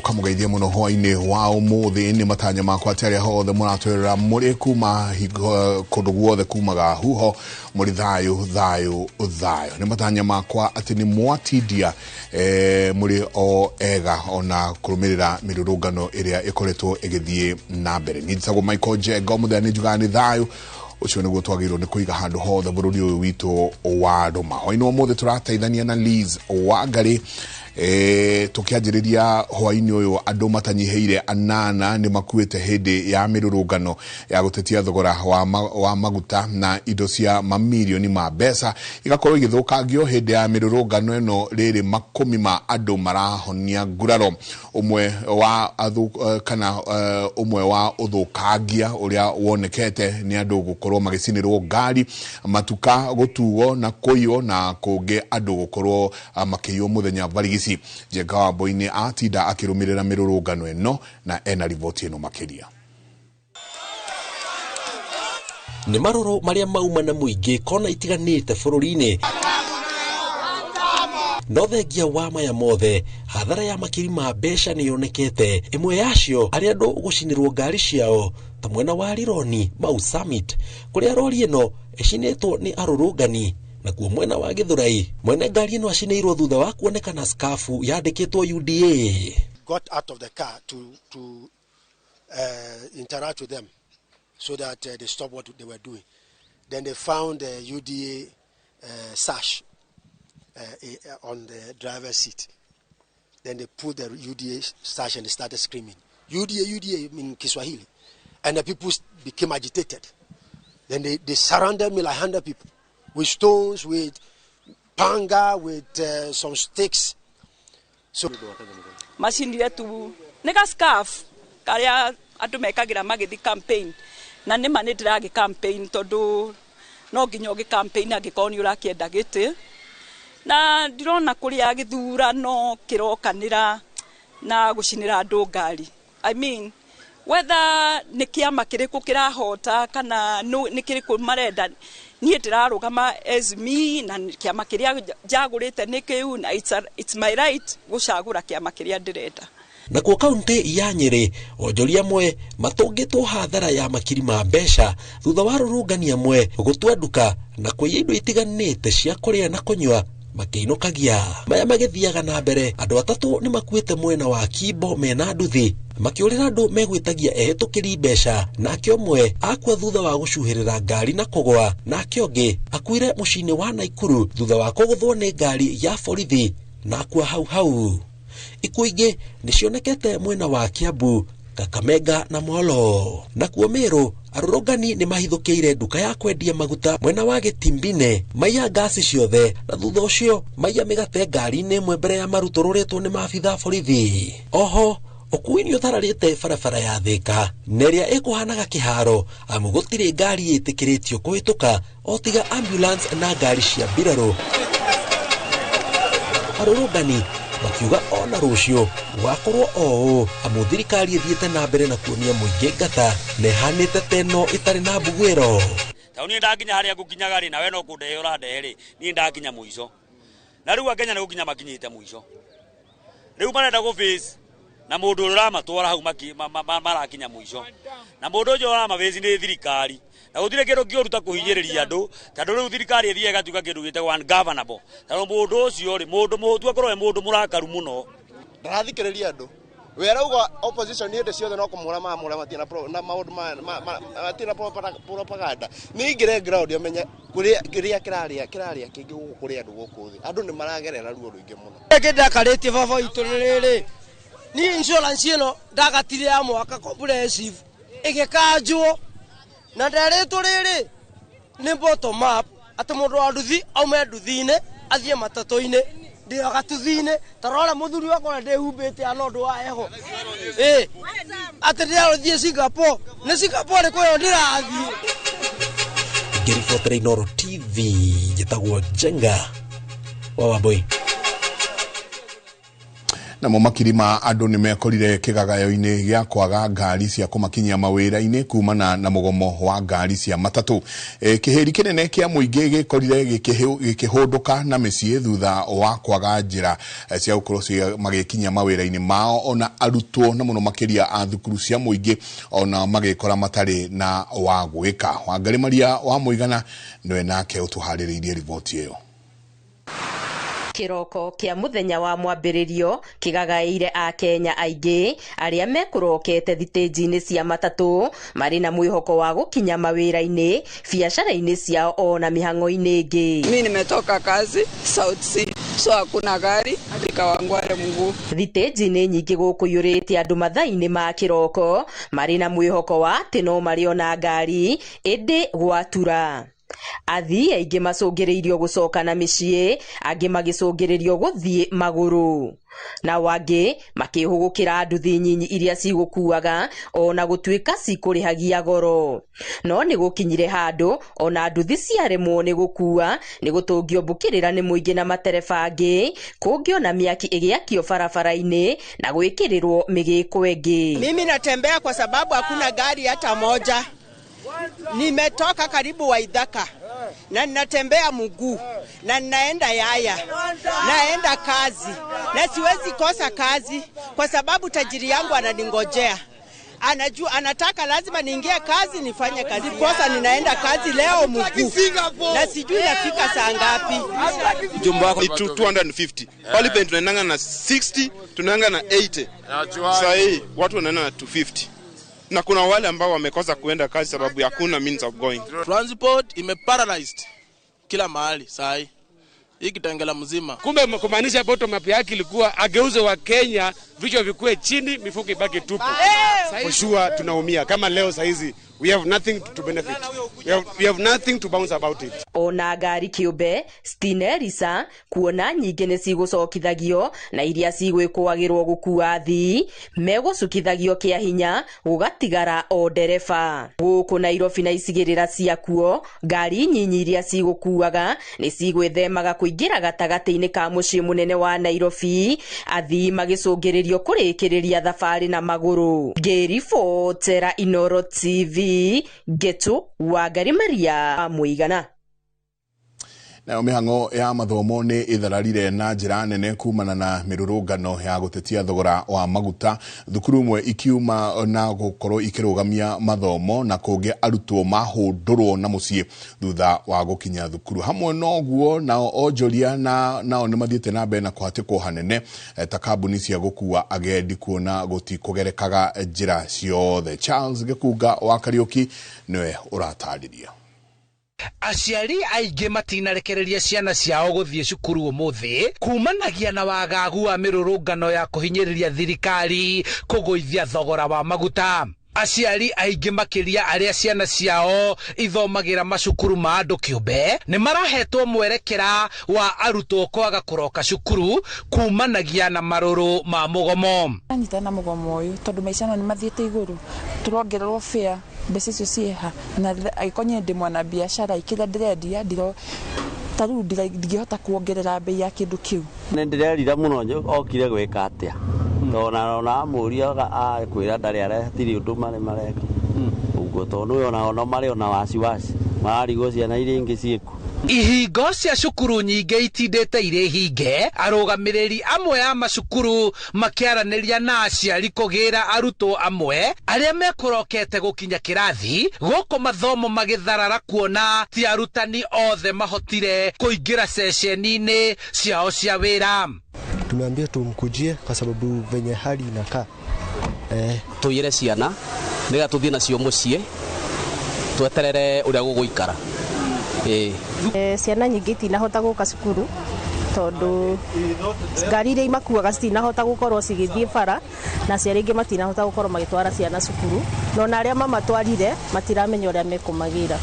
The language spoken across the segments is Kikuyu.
Ũkamũgeithia mũno hwainĩ wa ũmũthĩ. Nĩ matanya makwa atĩ arĩa hothe mũratwĩrora mũrĩ kuma kũndũ guothe kumaga huho mũrĩ thayũ thayũ thayũ. Nĩ matanya makwa atĩ nĩ mwatindia mũrĩ o ega ona kũrũmĩrĩra mĩrũrũngano ĩrĩa ĩkoretwo ĩgĩthiĩ na mbere. Niĩ njĩtagwo Michael Njenga, mũthenya nĩ njugaga nĩ thayũ ũcio nĩguo twagĩrĩirwo nĩ kũiga handũ hothe bũrũri ũyũ witũ wa rũma. Hwainĩ wa ũmũthĩ tũrateithania na Liz Wangari tũkĩanjĩrĩria hwainĩ ũyũ andũ matanyihĩire 8 nĩ makuĩte hĩndĩ ya mĩrũrũngano ya gũtetia thogora wa maguta na indo cia mamirioni ma mbeca igakorwo igĩthũkangio hĩndĩ ya mĩrũrũngano ĩno. Rĩrĩ makũmi ma andũ marahonia nguraro ũmwe wa kana ũmwe wa ũthũkangia ũrĩa wonekete nĩ andũ gũkorwo magĩcinĩrwo ngari, matuka gũtuo na kũiywo, na kũngĩ andũ gũkorwo makĩiywo mũthenya barigici. Njenga wa Mbui-inĩ atinda akĩrũmĩrĩra mĩrũrũngano ĩno na ena riboti ĩno makĩria. Nĩ marũrũ marĩa mauma na mũingĩ kona itiganĩte bũrũri-inĩ. No thengia wa maya mothe, hathara ya makiri ma mbeca nĩ yonekete. Ĩmwe yacio arĩ andũ gũcinĩrwo ngari ciao ta mwena wa Rironi Mau Summit, kũrĩa rori ĩno ĩcinĩtwo nĩ arũrũngani. Nakuo mwena wa Githurai, mwene ngari ĩno acinĩirwo thutha wa kuonekana skafu yandĩkĩtwo UDA. Got out of the car to interact with them so that they stop what they were doing. Then they found the UDA sash on the driver's seat. Then they put the UDA sash and they started screaming, UDA, UDA in Kiswahili. And the people became agitated. Then they surrounded me like 100 people with stones, with panga, with some sticks. So macinire tu nĩ ga scarf karĩa andũ mekagĩra magĩthiĩ campaign, na nĩma nĩ ndĩragĩ campaign tondũ no nginya ũgĩ campaign angĩkorwo nĩ ũrakĩenda gĩtĩ, na ndirona kũrĩa gĩthurano kĩrokanĩra na gũcinĩra andũ ngari. I mean, whether nĩ kĩama kĩrĩkũ kĩrahota kana nĩ kĩrĩkũ marenda, niĩ ndĩrarũgama as me na kĩama kĩrĩa njagũrĩte nĩ kĩu, na it's my right gũcagũra kĩama kĩrĩa ndĩrenda. Nakuo kaunti ya Nyeri, onjoria amwe matũngĩtwo hathara ya makiri ma mbeca thutha wa arũrũngani amwe gũtua nduka na kũiya indo itiganĩte cia kũrĩa na kũnyua makĩinũkagia. Maya magĩthiaga na mbere, andũ 3 nĩ makuĩte mwena wa Kimbo mena nduthi makĩũrĩra andũ megwĩtagia ehĩtũkĩri mbeca, nake ũmwe akua thutha wa gũcuhĩrĩra ngari na kũgũa, nake ũngĩ akuire mũciĩ-inĩ wa Naikuru thutha wa kũgũthwo nĩ ngari ya borithi na akua hau hau. Ikuũ ingĩ nĩ cionekete mwena wa Kiambu, Kakamega na Molo. Nakuo Meru, arũrũngani nĩ mahithũkĩire nduka ya kwendia maguta mwena wa Gĩtimbine, maiya ngasi ciothe, na thutha ũcio maiya mĩgate ngari-inĩ ĩmwe mbere ya marutũrũrĩtwo nĩ maabitha borithi. Oho, ũkui nĩ ũthararĩte barabara ya Thika na ĩrĩa ĩkũhanaga kĩharo, amu gũtirĩ ngari ĩtĩkĩrĩtio kũhĩtũka o tiga ambulance na ngari cia mbirarũ. Arũrũngani makiuga ona rũciũ gũgakorwo o ũũ, amu thirikari ĩthiĩte na mbere na kuonia mũingĩ ngata na ĩhanĩte ta ĩno ĩtarĩ na mbuguĩro. Tondũ niĩ ndakinya harĩa ngũkinyaga rĩ, nawe no kũndehe ũrandehe rĩ, niĩ ndakinya mũico. Na rĩu Akenya nĩ gũkinya makinyĩte mũico. Rĩu marenda gũ face na mũndũ ũrĩa ũramatwara hau marakinya mũico. Na mũndũ ũcio ũramaface nĩ thirikari. Na gũtirĩ kĩndũ kĩũru ta kũhinyĩrĩria andũ, tondũ rĩu thirikari ĩthiaga ĩgatuĩka kĩndũ gĩtagwo ungovernable. Tondũ mũndũ ũcio rĩ, mũndũ mũhũtu akorwo e mũndũ mũrakaru mũno. Ndarathikĩrĩria andũ. We arauga opposition hĩndĩ ciothe no kũmũra mamũra, matirĩ na maũndũ matirĩ na propaganda. Nĩ ingĩre ground amenye kũrĩa kĩrĩa kĩrarĩa kĩngĩ gũkũ kũrĩ andũ gũkũ thĩ. Andũ nĩ maragerera ruo rũingĩ mũno. Kĩndĩ ndakarĩtie baba witũ nĩ rĩrĩ. Ni insurance ĩno ndagatire ya mwaka comprehensive ĩgĩkanjwo na nderĩtwo rĩrĩ nĩ bottom up atĩ mũndũ wa nduthi aume nduthi-inĩ athiĩ matatũ-inĩ ndĩo gatuthi-inĩ. Ta rora mũthuri wakwa ũrĩa ndĩhumbĩte haha no ũndũ wa heho. Atĩ ndĩrathiĩ Singapore, nĩ Singapore kũrĩa ndĩrathiĩ. Ngĩribotera Inooro TV, njĩtagwo Njenga wa Wambui. Namo makiri ma andũ nĩ mekorire kĩgagayo-inĩ gĩa kwaga ngari cia kũmakinyia mawĩra-inĩ kumana na mũgomo wa ngari cia matatũ. Kĩhĩri kĩnene kĩa mũingĩ gĩkorire gĩkĩhũndũka na mĩciĩ thutha wa kwaga njĩra cia gũkorwo magĩkinyia mawĩra-inĩ mao, ona arutwo na mũno makĩria a thukuru cia mũingĩ ona magĩkora matarĩ na wa gwĩka. Wangari Maria wa Mũigana nĩwe nake ũtũharĩrĩirie riboti ĩyo. Kĩroko kĩa mũthenya wa mwambĩrĩrio kĩgagaĩire Akenya aingĩ arĩa mekũrokete thitĩnji-inĩ cia matatũ marĩ na mwĩhoko wa gũkinya mawĩra-inĩ, biacara-inĩ ciao ona mĩhang'o-inĩ ĩngĩ. Mimi nimetoka kazi South C, so hakuna gari hadi Kawangware mguu. Thitĩnji-inĩ nyingĩ gũkũ iyũrĩte andũ mathaa-inĩ ma kĩroko marĩ na mwĩhoko wa atĩ no marĩona ngari ĩndĩ gwatura. Athii aingĩ macũngĩrĩirio gũcoka na mĩciĩ, angĩ magĩcũngĩrĩrio gũthiĩ magũrũ, nao angĩ makĩhũgũkĩra nduthi nyinyi iria cigũkuaga ona gũtuĩka cikũrĩhagia goro. No nĩ gũkinyire handũ ona nduthi ciaremwo nĩ gũkua nĩ gũtũngio mbũkĩrĩra nĩ mũingĩ na matereba angĩ, kũngĩ ona mĩaki ĩgĩakio barabara-inĩ na gwĩkĩrĩrwo mĩgĩko ĩngĩ. Mimi natembea kwa sababu hakuna gari hata moja. Nimetoka karibu Waithaka na ninatembea mguu na ninaenda Yaya, naenda kazi na siwezi kosa kazi kwa sababu tajiri yangu ananingojea. Anajua anataka lazima niingie kazi nifanye kazi. Kosa ninaenda kazi leo mguu na sijui nafika saa ngapi. Jumba wako ni 250. Pale pe tunaendanga na 60, tunaenda na 80. Sasa hii watu wanaenda na 250. Na kuna wale ambao wamekosa kuenda kazi sababu hakuna means of going. Transport ime paralyzed kila mahali saa hii. Hii Kitengela mzima. Kumbe kumaanisha bottom up yake ilikuwa ageuze wa Kenya vichwa vikue chini, mifuko ibaki tupu. For sure tunaumia kama leo saa hizi we have nothing to benefit. We have nothing to bounce about it. Ona ngari kĩũmbe citinerisa kuona nyingĩ nĩ cigũcokithagio na iria cigwĩkũagĩrwo gũkua athii megũcukithagio kĩa hinya gũgatigara o ndereba. Gũkũ Nairobi na icigĩrĩra ciakuo ngari nyinyi iria cigũkuaga nĩ cigwĩthemaga kũingĩra gatagatĩ-inĩ ka mũciĩ mũnene wa Nairobi, athii magĩcũngĩrĩrio kũrĩkĩrĩria thabarĩ na magũrũ. Ngĩribotera Inoro TV, Getu Wangari Maria Mũigana. Nayo mĩhang'o ya mathomo nĩ ĩthararire na njĩra nene kumana na mĩrũrũngano ya gũtetia thogora wa maguta, thukuru imwe ikiuma na gũkorwo ikĩrũgamia mathomo na kũngĩ arutwo mahũndũrwo na mũciĩ thutha wa gũkinya thukuru. Hamwe noguo nao onjoria na nao nĩ mathiĩte na mbere na kũhatĩkwo hanene ta kambuni cia gũkua agendi kuona gũtikũgerekaga njĩra ciothe. Charles Gĩkunga wa Kariũki nĩwe ũratarĩria. Aciari aingĩ matinarekereria ciana ciao gũthiĩ cukuru ũmũthĩ kumanagia na wagagu wa mĩrũrũngano ya kũhinyĩrĩria thirikari kũgũithia thogora wa maguta. Aciari aingĩ makĩria arĩa ciana ciao ithomagĩra macukuru ma andũ kĩũmbe nĩ marahetwo mwerekera wa arutwo kwaga kũroka cukuru kumanagia na marũrũ ma mũgomo. Anyita na mũgomo ũyũ tondũ maica no nĩ mathiĩte igũrũ, tũrongererwo fare mbeca icio ciĩha na angĩkorwo niĩ ndĩ mwana biacara kĩrĩa ndĩrendia ndiro ta rĩu ndingĩhota kuongerera bei ya kĩndũ kĩu. Nĩ ndĩrerira mũno okire gwĩka atĩa tondũ ona amũria akwĩra ndarĩ hatirĩ ũndũ marĩ mareka ũguo tondũ ũyũ ona marĩ ona waciwaci mararigwo ciana iria ingĩ ciĩku. Ihingo cia cukuru nyingĩ itindĩte irĩ hinge, arũgamĩrĩri amwe a macukuru makĩaranĩria na aciari kũgĩra arutwo amwe arĩa mekũrokete gũkinya kĩrathi gũkũ mathomo magĩtharara kuona ti arutani othe mahotire kũingĩra ceceni-inĩ ciao cia wĩra. Tumeambia tumkujie kwa sababu venye hali inakaa. Tũiyĩre ciana nĩgetha tũthiĩ nacio mũciĩ tweterere ũrĩa gũgũikara. Ciana nyingĩ itinahota gũka cukuru tondũ ngari iria imakuaga citinahota gũkorwo cigĩthiĩ bara na aciari aingĩ matinahota gũkorwo magĩtwara ciana cukuru na ona arĩa mamatwarire matiramenya ũrĩa mekũmagĩra.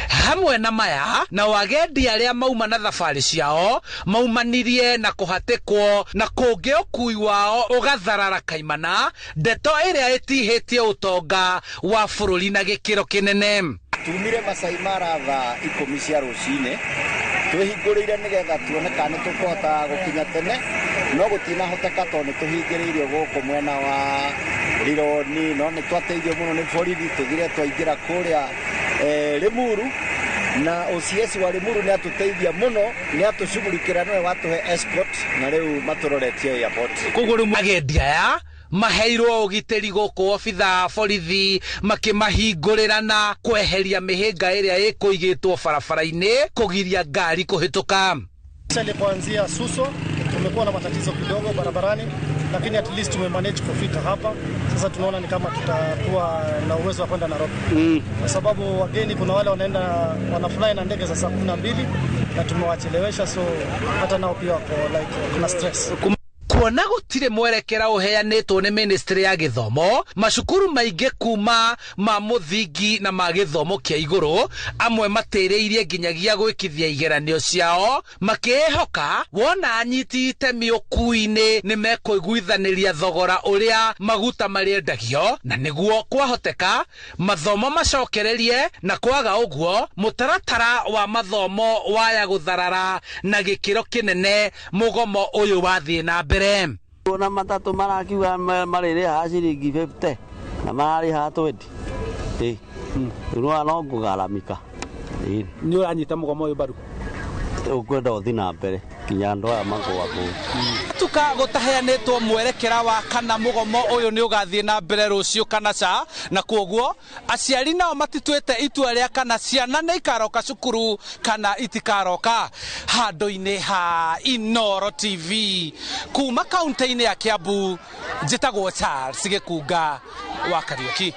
Hamwe na maya na wagendi arĩa mauma na thabarĩ ciao maumanirie na kũhatĩkwo na kũngĩ ũkui wao ũgatharara kaimana, ndeto ĩrĩa ĩtihĩtie ũtonga wa bũrũri na gĩkĩro kĩnene. Tumire Masai Mara thaa 10 cia rũcinĩ twĩhingũrĩire nĩgetha tuone kana nĩtũkũhota gũkinya tene No gũtinahoteka tondũ nĩ tũhingĩrĩirio gũkũ mwena wa Rironi, no nĩ twateithio mũno nĩ borithi, tũthire twaingĩra kũrĩa Limuru, na OCS wa Limuru nĩ atũteithia mũno, nĩ atũcugurikĩra, nĩwe watũhe escort na rĩu matũroretie airport. Koguo rĩu agendi aya maheirwo ũgitĩri gũkũ, obitha borithi makĩmahingũrĩra na kweheria mĩhĩnga ĩrĩa ĩkũigĩtwo barabara-inĩ kũgiria ngari kũhĩtũka. Kuanzia Suswa tumekuwa na matatizo kidogo barabarani, lakini at least tumemanage kufika hapa. Sasa tunaona ni kama tutakuwa na uwezo wa kwenda Nairobi, kwa sababu wageni kuna wale wanaenda wanafly na ndege za saa 12 na tumewachelewesha, so hata nao pia wako like kuna stress. Kuona gũtirĩ mwerekera ũheanĩtwo nĩ ministry ya gĩthomo, macukuru maingĩ kuma ma mũthingi na ma gĩthomo kĩa igũrũ amwe matĩrĩirie nginyagia gwĩkithia igeranio ciao, makĩĩhoka wona anyiti itemi ũkui-inĩ nĩ mekũiguithanĩria thogora ũrĩa maguta marĩendagio, na nĩguo kwahoteka mathomo macokererie, na kwaga ũguo mũtaratara wa mathomo waya gũtharara na gĩkĩro kĩnene mũgomo ũyũ wathiĩ na mbere. Ona matatu marakiuga marĩrĩhaga ciringi 50 na mararĩhaga 20. Ĩ rĩu no ngũgaramika. Nĩ ũranyita mũgomo ũyũ mbaru? Ũkwenda ũthiĩ na mbere nginya andũ aya magũagũe. Tuka gũtaheanĩtwo mwerekera wa kana mũgomo ũyũ nĩ ũgathiĩ na mbere rũciũ kana ca, na kwoguo aciari nao matituĩte itua rĩa kana ciana nĩ ikaroka cukuru kana itikaroka. Handũ-inĩ ha Inooro TV kuma kaunti-inĩ ya Kiambu, njĩtagwo Charles Gĩkunga wa Kariũki.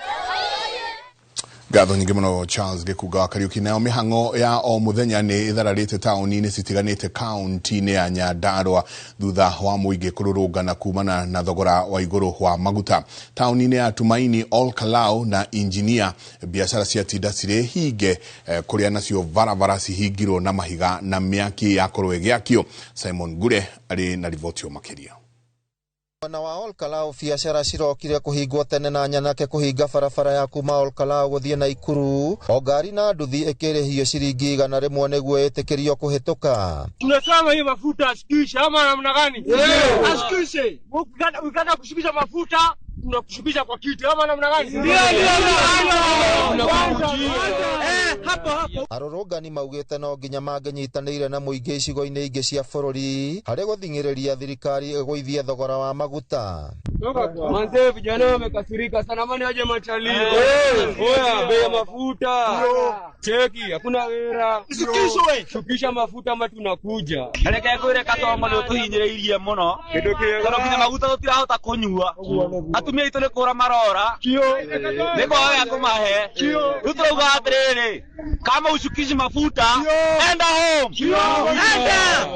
Ngatho nyingĩ mũno Charles Gĩkunga wa Kariũki. Nayo mĩhang'o ya o mũthenya nĩ ĩthararĩte taũni-inĩ citiganĩte kaunti-inĩ ya Nyandarua thutha wa mũingĩ kũrũrũngana kumana na thogora wa igũrũ wa maguta. Taũni-inĩ ya Tumaini, Ol Kalou na Injinia, biacara ciatinda cirĩ hinge, kũrĩa nacio barabara cihingirwo na mahiga na mĩaki yakorwo ĩgĩakio. Simon Ngure arĩ na riboti o makĩria. Mwena wa Ol Kalou biacara cirokire kũhingwo tene na nyanake kũhinga barabara ya kuma Ol Kalou gũthiĩ Naikuru, o ngari na nduthi ĩkĩrĩhio ciringi 100 nĩguo ĩtĩkĩrio kũhĩtũka. Tunasema hii mafuta ashikishe ama namna gani? Ashikishe. Ukitaka kushikisha mafuta tunakushukisha kwa kiti ama namna gani? Ndio ndio. Hapo hapo. Arũrũngani maugĩte no nginya mangĩnyitanĩire na mũingĩ icigo-inĩ ingĩ cia bũrũri harĩ gũthing'ĩrĩria thirikari ĩgũithie thogora wa maguta. Manze vijana wamekasirika sana, mani aje matalii. Oya bei ya mafuta. Cheki hakuna wera. Shukishwe. Shukisha mafuta ama tunakuja. Reke kwire katongo ni utuhinyĩrĩirie mũno. Kĩndũ kĩega. Tondũ nginya maguta tũtirahota kũnyua. Atumia aitũ nĩ kũra marora. Nĩ kwaga gĩa kũmahe. Rĩu tũrauga atĩrĩrĩ, kama ushukishi mafuta, enda home. Enda.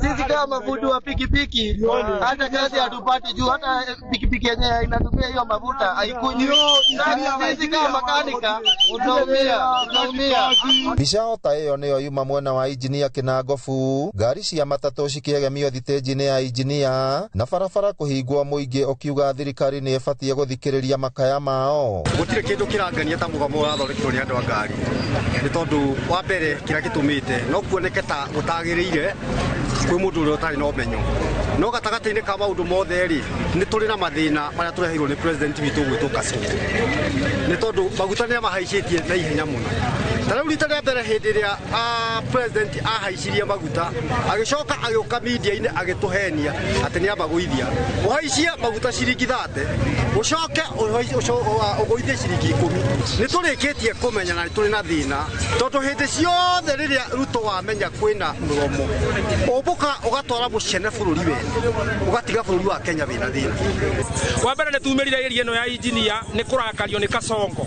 Sisi kama mafundi wa pikipiki hata kazi hatupati juu hata pikipiki yenyewe inatumia hiyo mafuta haikunywi. Sisi kama makanika utaumia. Mbica ta ĩyo nĩyo yuma mwena wa Injinia Kĩnangobu, ngari cia matatũ cikĩegemio thitĩnji-inĩ ya Injinia na barabara kũhingwo, mũingĩ ũkiuga thirikari nĩ ĩbatiĩ gũthikĩrĩria makaya mao. Gũtirĩ kĩndũ kĩrangenia ta mũgomo ũrathondekirwo nĩ andũ a ngari, nĩ tondũ wa mbere kĩrĩa gĩtũmĩte no kuoneke ta gũtagĩrĩire kwĩ mũndũ ũrĩa ũtarĩ na ũmenyo, no gatagatĩ-inĩ ka maũndũ mothe rĩ, nĩ tũrĩ na mathĩna marĩa tũreheirwo nĩ president witũ gwĩtwo Kasongo, nĩ tondũ maguta nĩ amahaicĩtie na ihenya mũno. Ta rĩu rita rĩa mbere hĩndĩ ĩrĩa president ahaicirie maguta, agĩcoka agĩũka media-inĩ agĩtũhenia atĩ nĩ amagũithia. Ũhaicie maguta ciringi 30, ũcoke ũgũithie ciringi 10. Nĩ tũrĩkĩtie kũmenya na nĩ tũrĩ na thĩna, tondũ hĩndĩ ciothe rĩrĩa Ruto wamenya kwĩna mũgomo, ũmbũka ũgatwara mũcene bũrũri wene, ũgatiga bũrũri wa Kenya wĩna thĩna. Wa mbere nĩ tumĩrire area ĩno ya Injinia nĩ kũrakario nĩ Kasongo,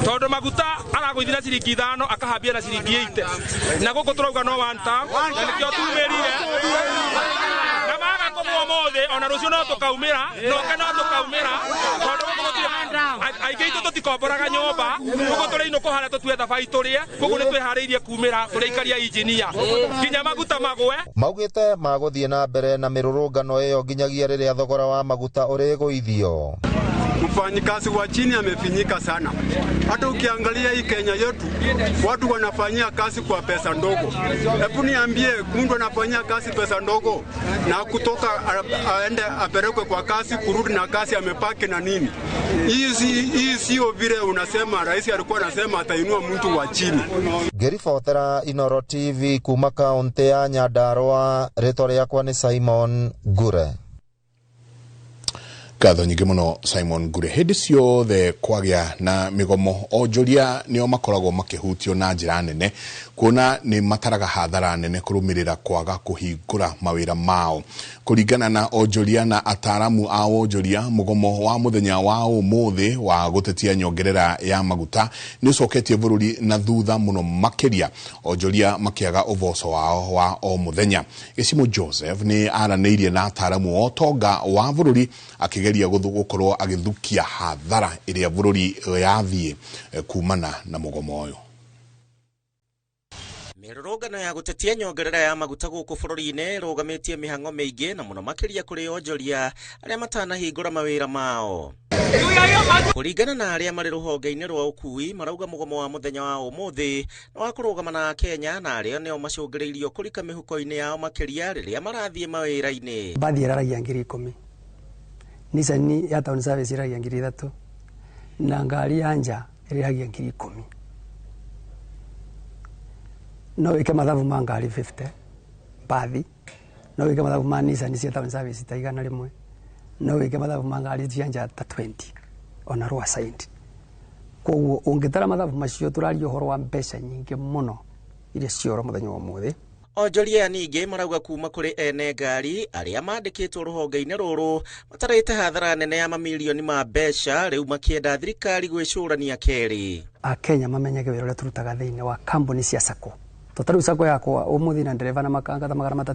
tondũ maguta aragũithia ciringi 5 akahambia na ciringi 8, na gũkũ tũrauga no one term, na nĩkĩo tumĩrire na maga kũgũa ũmũthĩ, ona rũciũ no tũkaumĩra, noke no tũkaumĩra, tondũ gũkũ gũtirĩ aingĩ aitũ tũtikomboraga nyũmba, gũkũ tũrĩ inũkũ harĩa tũtue thabai tũrĩe, koguo nĩ twĩharĩirie kumĩra tũrĩ aikaria Injinia nginya maguta magwe. Maugĩte magũthiĩ na mbere na mĩrũrũngano ĩyo nginyagia rĩrĩa thogora wa maguta ũrĩgũithio. Mfanyikazi wa chini amefinyika sana. Hata ukiangalia hii Kenya yetu, watu wanafanyia kazi kwa pesa ndogo. Hebu niambie, mtu anafanyia kazi pesa ndogo na kutoka aende apelekwe kwa kazi, kurudi na kazi amepaki na nini? Hii sio vile unasema rais alikuwa anasema atainua mtu wa chini. Ngĩribotera Inoro TV kuma kaunti ya Nyandarua, rĩtwa rĩakwa nĩ Simon Ngure. Ngatho nyingĩ mũno Simon Ngure. Hĩndĩ ciothe kwagĩa na mĩgomo, onjoria nĩo makoragwo makĩhutio na njĩra nene, kuona nĩ mataraga hathara nene kũrũmĩrĩra kwaga kũhingũra mawĩra mao. Kũringana na onjoria na ataramu a wonjoria, mũgomo wa mũthenya wa ũmũthĩ wa gũtetia nyongerera ya maguta nĩ ũcoketie bũrũri na thutha mũno makĩria, onjoria makĩaga ũboco wao wa o mũthenya. Gĩcimo Joseph nĩ aranĩirie na ataramu a ũtonga wa bũrũri akĩgeria gũkorwo agĩthukia hathara ĩrĩa bũrũri yathiĩ kumana na mũgomo ũyũ. Mĩrũrũngano ya gũtetia nyongerera ya maguta gũkũ bũrũri-inĩ ĩrũgamĩtie mĩhang'o mĩingĩ na mũno makĩria kũrĩ onjoria arĩa matanahingũra mawĩra mao. Kũringana na arĩa marĩ rũhonge-inĩ rwa ũkui, marauga mũgomo wa mũthenya wa ũmũthĩ nĩ wa kũrũgama na Kenya, na arĩa nĩo macũngĩrĩirio kũrika mĩhuko-inĩ yao makĩria rĩrĩa marathiĩ mawĩra-inĩ. Mbathi ĩraragia 10,000, Nissan ya town service ĩraragia 3,000, na ngari ya nja ĩrĩhagia 10,000. No wĩke mathabu ma ngari 50 mbathi, no wĩke mathabu ma Nissan cia town service ta 100, no wĩke mathabu ma ngari cia nja ta 20 ona rwa side. Koguo ũngĩtara mathabu macio tũraria ũhoro wa mbeca nyingĩ mũno iria ciora mũthenya wa ũmũthĩ. Onjoria ningĩ marauga kuma kũrĩ ene ngari arĩa mandĩkĩtwo rũhonge-inĩ rũrũ matarĩte hathara nene ya mamirioni ma mbeca, rĩu makĩenda thirikari gwĩcũrania kerĩ. Akenya mamenyage wĩra ũrĩa tũrutaga thĩinĩ wa kambuni cia sacco. To tarĩu sacco yakwa ũmũthĩ na ndereba na makanga ta 300,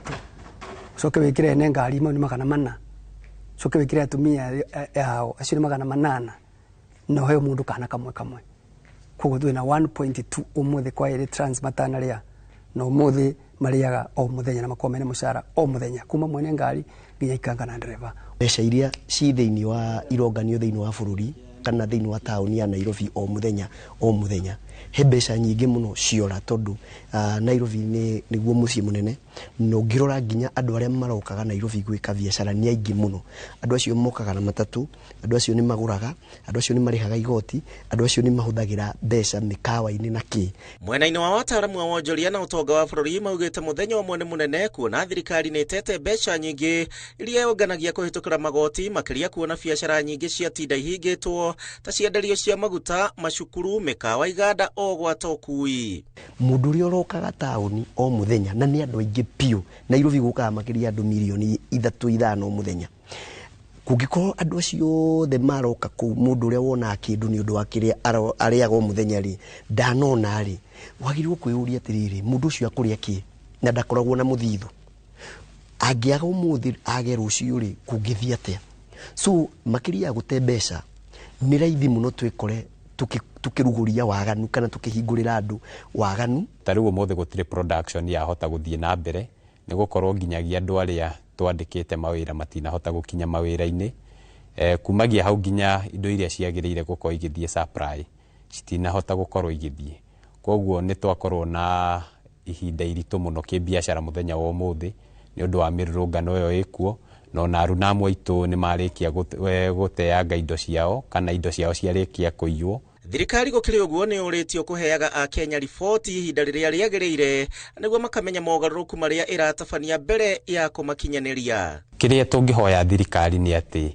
ũcoke wĩkĩre ene ngari mau nĩ 400, ũcoke wĩkĩre atumia ao acio nĩ 800, na ũheo mũndũ kana kamwe kamwe. Koguo twĩna 1.2 ũmũthĩ kwa ĩrĩ trans matanarĩa, na ũmũthĩ marĩaga o mũthenya na makoragwo mena mũcara o mũthenya kuma mwene ngari nginya ikanga na ndereba. Mbeca iria ci thĩinĩ wa ironganio thĩinĩ wa bũrũri kana thĩinĩ wa taũni ya Nairobi o mũthenya o mũthenya, he mbeca nyingĩ mũno ciora, tondũ Nairobi nĩguo mũciĩ mũnene, na ũngĩrora nginya andũ arĩa marokaga Nairobi gwĩka biacara nĩ aingĩ mũno. Andũ acio mokaga na matatũ, andũ acio nĩ magũraga, andũ acio nĩ marĩhaga igoti, andũ acio nĩ mahũthagĩra mbeca mĩkawa-inĩ na kĩ. Mwena-inĩ wa wataaramu wa wonjoria na ũtonga wa bũrũri maugĩte mũthenya ũmwe nĩ mũnene, kuona thirikari nĩ ĩtete mbeca nyingĩ iria yũnganagia kũhĩtũkĩra magoti, makĩria kuona biacara nyingĩ ciatinda ihingĩtwo ta cienderio cia maguta, macukuru, mĩkawa, iganda o gwata ũkui. Mũndũ ũrĩa ũrokaga taũni o mũthenya, na nĩ andũ aingĩ biũ, Nairobi gũkaga makĩria andũ mirioni 3 5 o mũthenya. Kũngĩkorwo andũ acio othe maroka kũu, mũndũ ũrĩa wonaga kĩndũ nĩ ũndũ wa kĩrĩa arĩaga o mũthenya rĩ, ndanona rĩ, wagĩrĩirwo kwĩyũria atĩrĩrĩ, mũndũ ũcio akũrĩa kĩ na ndakoragwo na mũthithũ. Angĩaga ũmũthĩ age rũciũ rĩ, kũngĩthiĩ atĩa? So makĩria ya gũte mbeca nĩ raithi mũno twĩkore tukĩrugũria waganu kana tukĩhingũrĩra andũ waganu. Ta rĩu ũmũthĩ gũtirĩ production yahota gũthiĩ na mbere, nĩ gũkorwo nginyagia andũ arĩa twandĩkĩte mawĩra matinahota gũkinya mawĩra-inĩ. Kumagia hau nginya indo iria ciagĩrĩire gũkorwo igĩthiĩ supply citinahota gũkorwo igĩthiĩ. Koguo nĩ twakorwo na ihinda iritũ mũno kĩbiacara mũthenya wa ũmũthĩ nĩ ũndũ wa mĩrũrũngano ĩyo ĩkuo, no na aruna aitũ nĩ marĩkia gũteanga indo ciao kana indo ciao ciarĩkia kũiywo. Thirikari gũkĩrĩ ũguo nĩ ũrĩtio kũheaga Akenya riboti ihinda rĩrĩa rĩagĩrĩire nĩguo makamenya mogarũrũku marĩa ĩratabania mbere ya kũmakinyanĩria. Kĩrĩa tũngĩhoya thirikari nĩ atĩ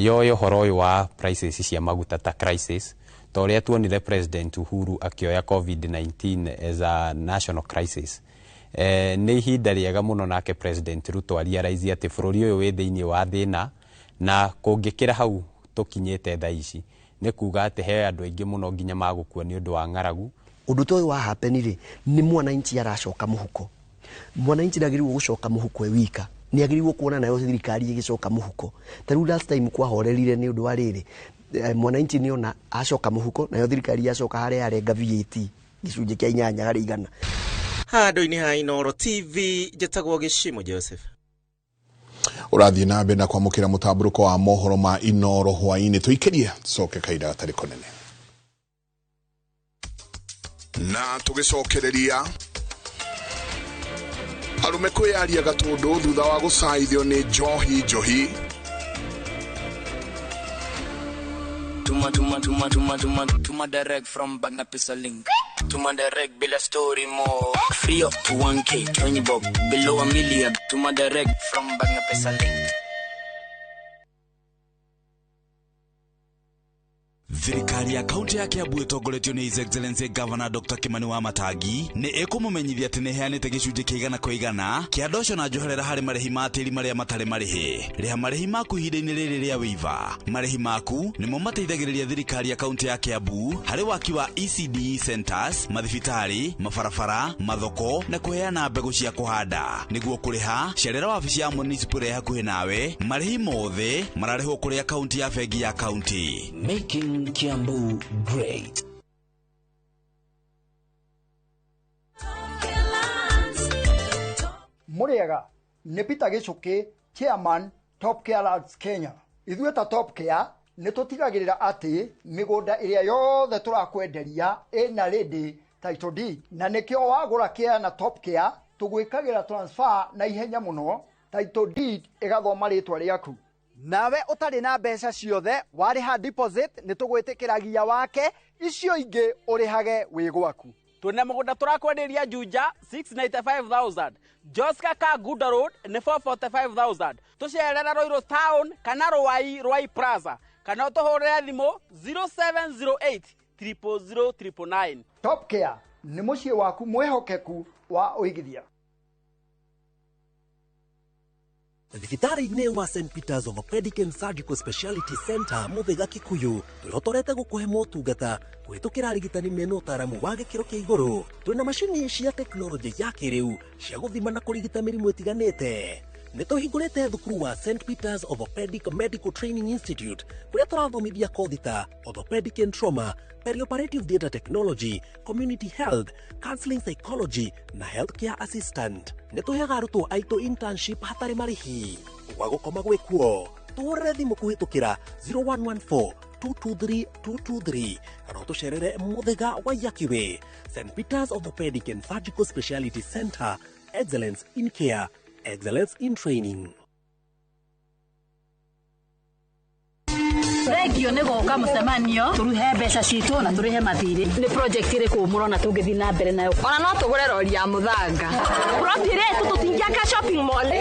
yoe ũhoro ũyũ wa prices cia maguta ta crisis, ta ũrĩa tuonire President Uhuru akĩoya COVID-19 as a national crisis. Nĩ ihinda rĩega mũno nake President Ruto arealize atĩ bũrũri ũyũ wĩ thĩinĩ wa thĩna, na kũngĩkĩra hau tũkinyĩte thaa ici nĩ kuga atĩ he andũ aingĩ mũno nginya magũkua nĩ ũndũ wa ng'aragu. Ũndũ ta ũyũ wa happen rĩ, nĩ mwananchi aracoka mũhuko. Mwananchi ndagĩrĩirwo gũcoka mũhuko e wika, nĩ agĩrĩirwo kuona nayo thirikari ĩgĩcoka mũhuko. Ta rĩu last time kwahorerire nĩ ũndũ wa rĩrĩ, mwananchi nĩ ona acoka mũhuko nayo thirikari yacoka harĩa yarenga VAT gĩcunjĩ kĩa 8 harĩ 100. Handũ-inĩ ha Inooro TV, njĩtagwo Gĩcimo Joseph. Ũrathiĩ na mbere na kwamũkĩra mũtambũrũko wa mohoro ma Inoro hwaĩ-inĩ. Tũikĩrie tũcoke kahinda gatarĩ kũnene na tũgĩcokereria arũme kwĩyaria gatũndũ thutha wa gũcaithio nĩ njohi njohi. Tuma tuma tuma tuma tuma tuma direct from Bagna Pesa link. Tuma direct bila story more. Free up to 1K, 20 bob, below a million. Tuma direct from Bagna Pesa link. Thirikari ya kaunti ya Kiambu ĩtongoretio nĩ His Excellency Governor Dr. Kimani Wamatangi nĩ ĩkũmũmenyithia atĩ nĩ ĩheanĩte gĩcunjĩ kĩa 100% kĩa ndoco na njoherera harĩ marĩhi ma tĩri marĩa matarĩ marĩhi. Rĩha marĩhi maku ihinda-inĩ rĩrĩ rĩa waiver. Marĩhi maku nĩmo mateithagĩrĩria thirikari ya kaunti ya Kiambu harĩ waki wa ECD centers, mathibitarĩ, mabarabara, mathoko na kũheana mbegũ cia kũhanda. Nĩguo kũrĩha, cerera wabici ya municipal ĩrĩa hakuhĩ nawe. Marĩhi mothe mararĩhwo kũrĩ akaunti ya bengi ya kaunti. Making Kiambu great. Muriega nĩ Peter Gichuki, chairman Top Care Lands Kenya. Ithuĩ ta Top Care nĩ tũtigagĩrĩra atĩ mĩgũnda ĩrĩa yothe tũrakwenderia ĩna ready title deed, na nĩkĩo wagũra care na Top Care tũgwĩkagĩra transfer na ihenya mũno, title deed ĩgathoma rĩtwa rĩaku. Nawe ũtarĩ na mbeca ciothe warĩha deposit nĩ tũgwĩtĩkĩragia wake, icio ingĩ ũrĩhage wĩ gwaku. Twĩna mũgũnda tũrakwenderia Juja 695,000, Joska Kaguda Road nĩ 445,000. Tũcerera Ruiru Town kana Ruai Ruai Plaza kana ũtũhũrĩre thimũ 0708 000 999. Top Care nĩ mũciĩ waku mwĩhokeku wa ũigithia. Thibitarĩ-inĩ wa St. Peter's Orthopedic and Surgical Specialty Center Mũthĩga Kikuyu twĩhotorete gũkũhe motungata kũhĩtũkĩra arigitani mena ũtaaramu wa gĩkĩro kĩa igũrũ. Twĩna macini cia tekinoronjĩ ya kĩrĩu cia gũthima na kũrigita mĩrimũ ĩtiganĩte. Nĩ tũhingũrĩte thukuru wa St. Peter's Orthopedic Medical Training Institute kũrĩa tũrathomithia kothi ta Orthopedic and Trauma, Perioperative Theatre Technology, Community Health, Counseling Psychology na Healthcare Assistant. Nĩ tũheaga arutwo aitũ internship hatarĩ marĩhi. Gwa gũkoma gwĩkuo, tũhũrĩre thimũ kũhĩtũkĩra 0114 223 223 kana ũtũcerere Mũthĩga wa Yakiwe. St. Peter's Orthopedic and Surgical Specialty Center, excellence in care, excellence in training. Thengio nĩ gũka mũcemanio tũruhe mbeca citũ na tũrĩhe mathirĩ. Nĩ project ĩrĩkũ mũrona tũngĩthiĩ na mbere nayo? Ona no tũgũre rori ya mũthanga. Plot ĩrĩa tũtingĩaka shopping mall.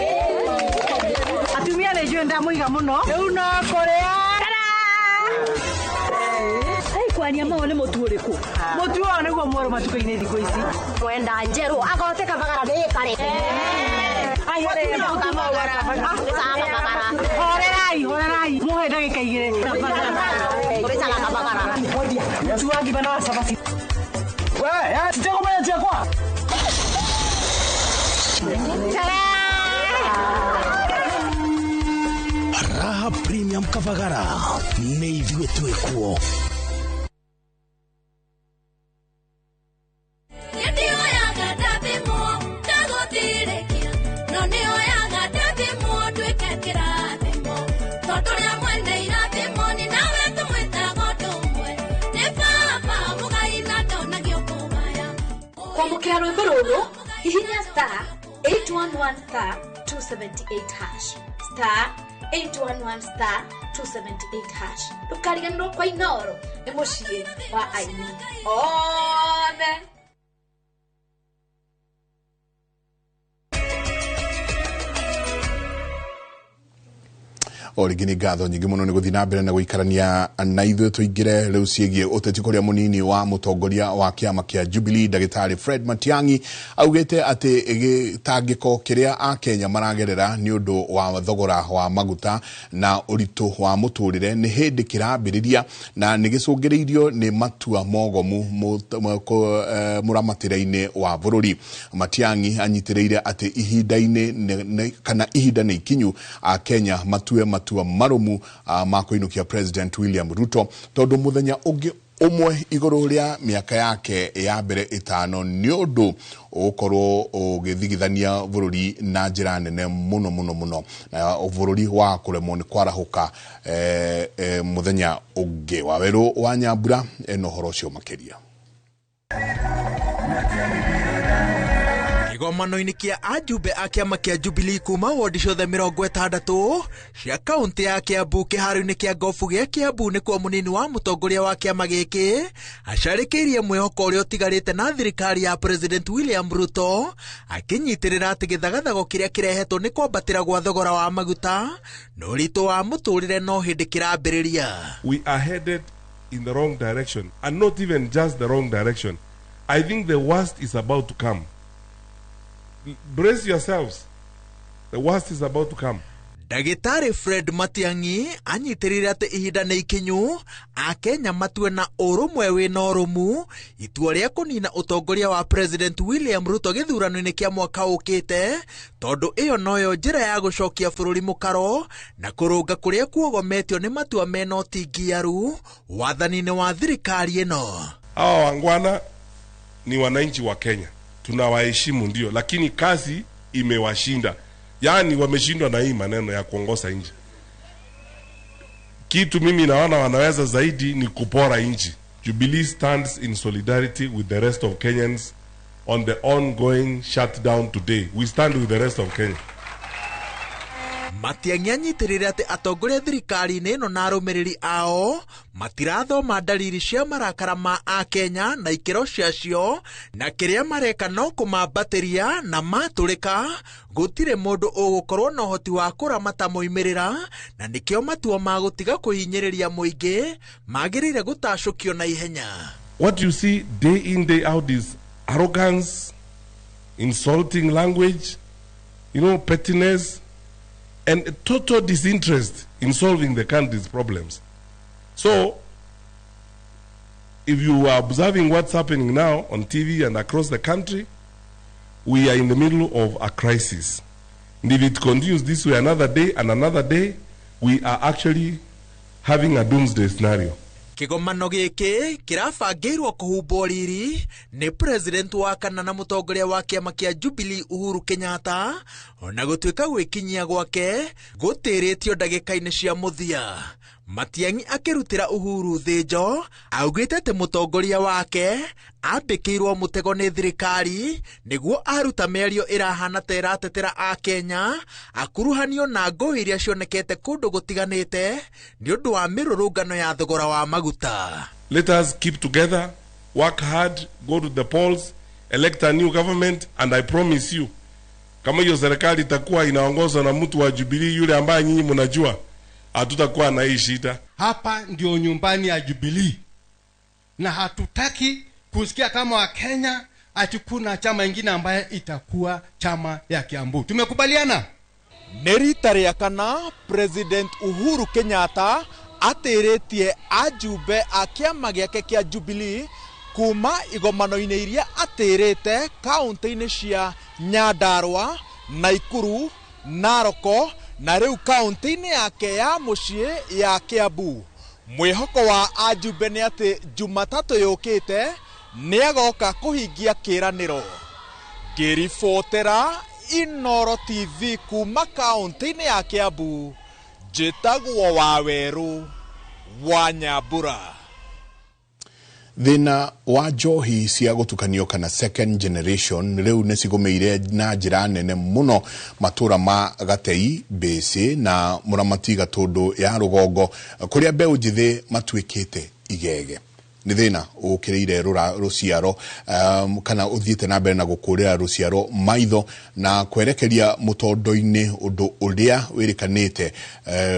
Atumia nĩ njũĩ ndamũiga mũno. Rĩu no kũrĩa. Kwaria mau nĩ mũtu ũrĩkũ? Mũtu ũyũ nĩguo mwerũ matukũ-inĩ thikũ ici. Mwenda njerũ agote kabagara nĩ kare. Horerai, horerai. Muhe ndagĩka igĩrĩ. Mũtu wa ngima na wa cabaci. We, titegũmenya ciakwa. Raha Premium Kavagara nĩ ithuĩ twĩkuo. Kwamũkĩra rwĩmbo rũrũ hihinya star 811 star 278 hash star 811 star 278 hash. Ndũkariganĩrwo kwa Inoro nĩ mũciĩ wa aini othe. O rĩngĩ nĩ ngatho nyingĩ mũno nĩ gũthiĩ na mbere na gũikarania na ithuĩ. Tũingĩre rĩu ciĩgiĩ ũteti kũrĩa mũnini wa mũtongoria wa kĩama kĩa Jubilee Ndagĩtarĩ Fred Matiang'i augĩte atĩ gĩtangĩko kĩrĩa akenya maragerera nĩ ũndũ wa thogora wa maguta na ũritũ wa mũtũrĩre nĩ hĩndĩ kĩrambĩrĩria na nĩ gĩcũngĩrĩirio nĩ matua mogomu mũramatĩre-inĩ wa bũrũri. Matiang'i anyitĩrĩire atĩ ihinda-inĩ kana ihinda nĩ ikinyu akenya matue matua marumu ma kũinũkia President William Ruto tondũ mũthenya ũngĩ Ũmwe igũrũ rĩa mĩaka yake ya mbere 5 nĩ ũndũ ũgũkorwo ũgĩthigithania bũrũri na njĩra nene mũno mũno mũno, na bũrũri wa kũremwo nĩ kwarahũka mũthenya ũngĩ. Wawerũ wa Nyambura ena ũhoro ũcio makĩria. Kĩgomano-inĩ kĩa ajumbe a kĩama kĩa Jubilee kuma wodi ciothe 60 cia kaunti ya Kiambu kĩharo-inĩ kĩa ngobu gĩa Kiambu nĩkuo mũnini wa mũtongoria wa kĩama gĩkĩ acarĩkĩirie mwĩhoko ũrĩa ũtigarĩte na thirikari ya President William Ruto, akĩnyitĩrĩra atĩ gĩthagathago kĩrĩa kĩrehetwo nĩ kwambatĩra gwa thogora wa maguta na ũritũ wa mũtũrĩre no hĩndĩ kĩrambĩrĩria. We are headed in the wrong direction, and not even just the wrong direction. I think the worst is about to come. Brace yourselves. The worst is about to come. Ndagĩtarĩ Fred Matiang'i anyitĩrĩire atĩ ihinda nĩ ikinyu Akenya matue na ũrũmwe wĩna ũrũmu itua rĩa kũnina ũtongoria wa President William Ruto gĩthurano-inĩ kĩa mwaka ũkĩte, tondũ ĩyo noyo njĩra ya gũcokia bũrũri mũkaro na kũrũnga kũrĩa kuogometio nĩ matua mena ũtingiaru wathani-inĩ wa thirikari ĩno. Hawa wangwana ni wananchi wa Kenya, tunawaheshimu ndio, lakini kazi imewashinda. Yaani wameshindwa na hii maneno ya kuongoza nchi. Kitu mimi naona wanaweza zaidi ni kupora nchi. Jubilee stands in solidarity with the rest of Kenyans on the ongoing shutdown today. We stand with the rest of Kenya. Matiang'i anyitĩrĩire atĩ atongoria thirikari-inĩ ĩno na arũmĩrĩri ao matirathoma ndariri cia marakara ma Akenya na ikĩro ciacio, na kĩrĩa mareka no kũmambatĩria na matũrĩka gũtirĩ mũndũ ũgũkorwo na ũhoti wa kũramata moimĩrĩra, na nĩkĩo matua ma gũtiga kũhinyĩrĩria mũingĩ magĩrĩire gũtacũkio na ihenya. What you see day in day out is arrogance, insulting language, pettiness, and total disinterest in solving the country's problems. So, if you are observing what's happening now on TV and across the country, we are in the middle of a crisis. And if it continues this way another day and another day, we are actually having a doomsday scenario. Kĩgomano gĩkĩ kĩrabangĩirwo kũhumbwo riri nĩ president wa kana na mũtongoria wa kĩama kĩa Jubilee Uhuru Kenyatta, ona gũtuĩka gwĩkinyia gwake gũtĩrĩtio ndagĩka-inĩ cia mũthia. Matiang'i akĩrutĩra Uhuru thĩnjo augĩte atĩ mũtongoria wake ambĩkĩirwo mũtego nĩ thirikari nĩguo aruta mĩario ĩrahana ta ĩratetera Akenya akuruhanio na ngũĩ iria cionekete kũndũ gũtiganĩte nĩ ũndũ wa mĩrũrũngano ya thogora wa maguta. Let us keep together, work hard, go to the polls, elect a new government, and I promise you, kama hiyo serikali itakuwa inaongozwa na mtu wa Jubilee yule ambaye nyinyi mnajua, hatutakuwa na hii shida. Hapa ndio nyumbani ya Jubilee, na hatutaki kusikia kama wa Kenya ati kuna chama ingine ambaye itakuwa chama ya Kiambu. Tumekubaliana? Nĩ rita rĩa kana President Uhuru Kenyatta atĩrĩtie ajumbe a kĩama gĩake kĩa Jubilee kuma igomano-inĩ iria atĩrĩte kaunti-inĩ cia Nyandarua, Naikuru, Naroko na rĩu kaunti-inĩ yake ya mũciĩ ya Kiambu. Mwĩhoko wa ajumbe nĩ atĩ Jumatatũ yũkĩte nĩagoka kũhingia kĩĩranĩro. Ngĩribotera Inooro TV kuma kaunti-inĩ ya Kiambu, njĩtagwo Wawerũ wa Nyambura. Thĩna wa njohi cia gũtukanio kana second generation rĩu nĩ cigũmĩire na njĩra nene mũno matũra ma Gatei, Mbĩcĩ na Mũramati Gatũndũ ya rũgongo kũrĩa mbeũ njĩthĩ matuĩkĩte igege. Nĩ thĩna ũkĩrĩire rũciaro kana ũthiĩte na mbere na gũkũrĩra rũciaro maitho na kwerekeria mũtondo-inĩ ũndũ ũrĩa wĩrĩkanĩte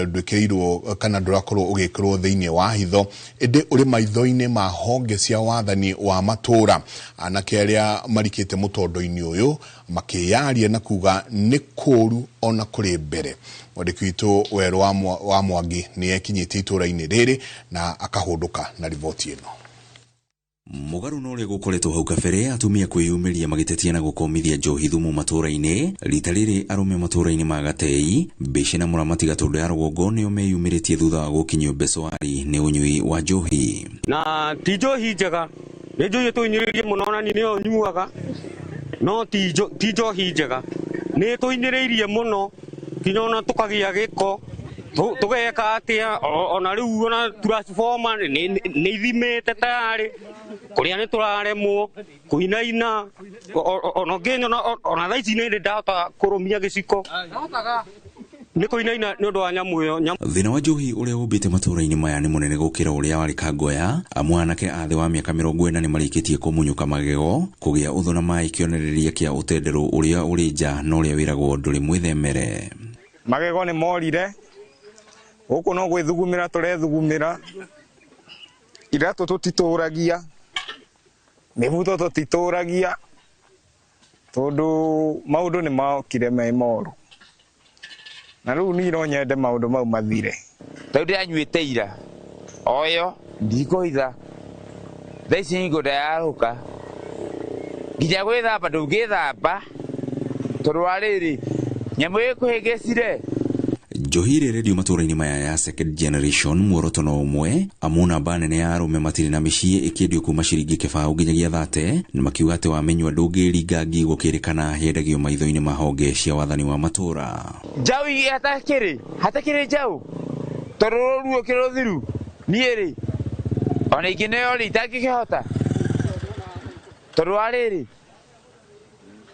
ndwĩkĩrĩirwo kana ndũrakorwo ũgĩkĩrwo thĩinĩ wa hitho, ĩndĩ ũrĩ maitho-inĩ ma honge cia wathani wa matũra. Anake arĩa marikĩte mũtondo-inĩ ũyũ makĩyaria na kuga nĩ kũũru ona kũrĩ mbere. Mwandĩki witũ Werũ wa Mwangi nĩ ekinyĩtie itũra-inĩ rĩrĩ na akahũndũka na riboti ĩno. Mũgarũ na ũrĩa gũkoretwo hau kabere, atumia kwĩyumĩria magĩtetia na gũkomithia njohi thumu matũũra-inĩ. Rita rĩrĩ arũme matũũra-inĩ ma Gatei, Mbĩci na Mũramati Gatũndũ ya rũgongo nĩo meyumĩrĩtie thutha wa gũkinyio mbecoari nĩ ũnyui wa njohi. Na ti njohi njega, nĩ njohi ĩtũhinyĩrĩirie mũno na niĩ nĩyo nyuaga, no ti njohi njega, nĩ ĩtũhinyĩrĩirie mũno nginya ona tũkagĩa gĩko, tũgeka atĩa, ona rĩu ona transformer nĩ ithimĩte tayarĩ, kũrĩa nĩ tũraremwo kũinaina, ona ũngĩnyona ona thaa ici nĩ ndahota kũrũmia gĩciko nĩ kũinaina nĩ ũndũ wa nyamũ ĩyo. Thĩna wa njohi ũrĩa ũmbĩte matũũra-inĩ maya nĩ mũnene gũkĩra ũrĩa warĩ Kangoya. Amu anake a thĩ wa mĩaka 40 nĩ marĩkĩtie kũmunyũka magego, kũgĩa ũthũ na maĩ kĩonereria kĩa ũtenderũ ũrĩa ũrĩ nja na ũrĩa wĩragwo ndũrĩ mwĩthemere. Magego nĩ morire, gũkũ no gwĩthugumĩra tũrethugumĩra, iratũ tũtitũragia, mĩbuto tũtitũragia, tondũ maũndũ nĩ mokire me moru. Na rĩu niĩ no nyende maũndũ mau mathire. Tondũ ndĩranyuĩte ira oyo ndikũhitha, thaa ici hingo ndayarũka nginya gwĩthamba ndũngĩthamba tondũ wa rĩrĩ nyamũ ĩkũhĩngĩcire. Njohi ĩrĩa ĩrendio matũũra-inĩ maya ya second generation muoroto no ũmwe, amu namba nene ya arũme matirĩ na mĩciĩ ĩkĩendio kuma ciringi 20 nginyagia 30, na makiuga atĩ wamenywa ndũngĩringa ngi gũkĩrĩkana yendagio maitho-inĩ ma honge cia wathani wa matũũra. Njaũ hatakĩrĩ hatakĩrĩ njaũ tondũ rũruo kĩrũthiru niĩ rĩ ona ingĩneo rĩ itangĩkĩhota tondũ wa rĩrĩ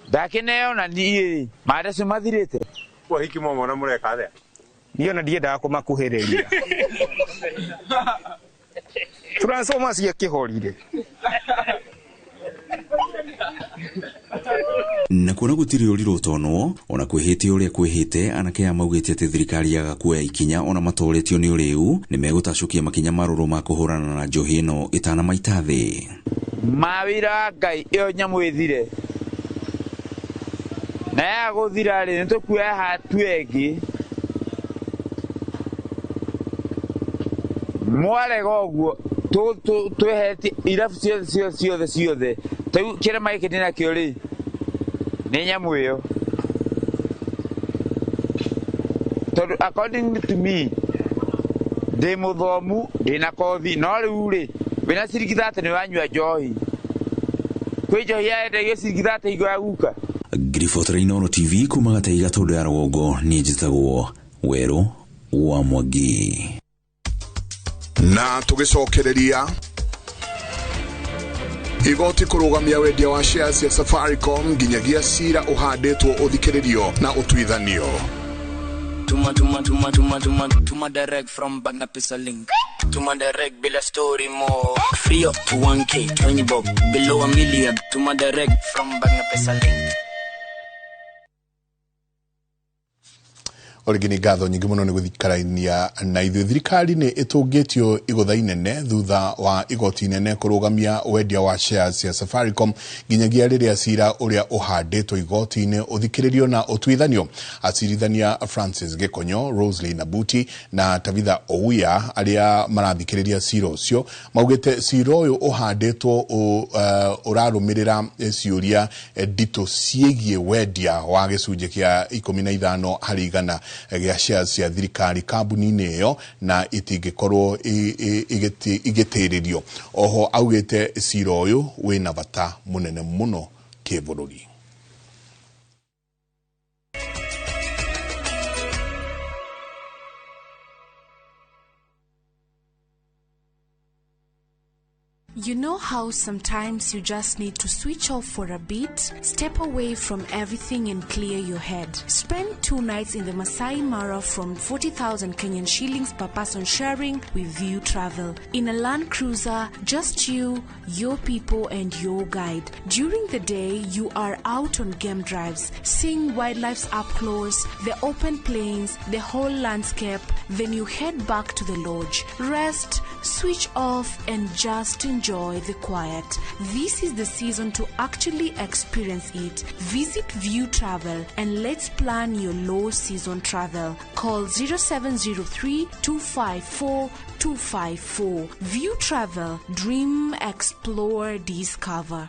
ndakĩneo na niĩ rĩ mandacio mathirĩte. Hiki mwamona mũreka atĩa? Niĩ ona ndiendaga kũmakuhĩrĩria. Transformer ciakĩhorire. Na kuona gũtirĩ ũrirũ ũtonwo, ona kwĩhĩte ũrĩa kwĩhĩte, anake aya maugĩte atĩ thirikari yaga kuoya ikinya ona matoretio nĩ ũrĩu, nĩ megũtacũkia makinya marũrũ ma kũhũrana na njohi ĩno ĩtanamaita thĩ. Mawĩra wa Ngai ĩyo nyamũ ĩthire. Na ya gũthira rĩ nĩ tũkuoya hatua ĩngĩ. Mwarega ũguo tweheretie irabu ciothe ciothe ciothe rĩu kĩrema gĩkĩ ndĩnakĩo rĩ nĩ nyamũ ĩyo, tondũ according to me ndĩ mũthomu ndĩna kothi, no rĩu rĩ wĩna ciringi 30 nĩ wanyua njohi, kwĩ njohi yendagio ciringi 30 hingo ya guka. Ngiribotera Inooro TV kuma Gatei Gatũndũ ya rũgongo, niĩ njĩtagwo Werũ wa Mwangi. Na tũgĩcokereria igoti kũrũgamia wendia wa shares cia Safaricom nginyagia cira ũhandĩtwo ũthikĩrĩrio na ũtuithanio. Tuma tuma tuma tuma tuma tuma direct from Bagna Pesa link. Tuma direct bila story more. Free up to 1K, 20 bob, below a million. Tuma direct from Bagna Pesa link. Origi nĩ ngatho nyingĩ mũno nĩ gũthikarania na ithuĩ. Thirikari nĩ ĩtũngĩtio igũtha inene thutha wa igoti inene kũrũgamia wendia wa shares cia Safaricom nginyagia rĩrĩa cira ũrĩa ũhandĩtwo igoti-inĩ ũthikĩrĩrio na ũtuithanio. Acirithania Francis Gĩkonyo, Roselyn Abuti na Tabitha Ouya arĩa marathikĩrĩria cira ũcio maugĩte cira ũyũ ũhandĩtwo ũrarũmĩrĩra ciũria nditũ ciĩgiĩ wendia wa gĩcunjĩ kĩa 15 harĩ igana gĩa shares cia thirikari kambuni-inĩ ĩyo na itingĩkorwo igĩtĩrĩrio. Oho augĩte cira ũyũ wĩna bata mũnene mũno kĩbũrũri. You know how sometimes you just need to switch off for a bit, step away from everything and clear your head. Spend 2 nights in the Masai Mara from 40,000 Kenyan shillings per person sharing with View Travel. In a Land Cruiser, just you, your people and your guide. During the day, you are out on game drives, seeing wildlife up close, the open plains, the whole landscape. Then you head back to the lodge, rest, switch off and just enjoy enjoy the quiet. This is the season to actually experience it. Visit View Travel and let's plan your low season travel. Call 0703 254 254. View Travel. Dream, explore, discover.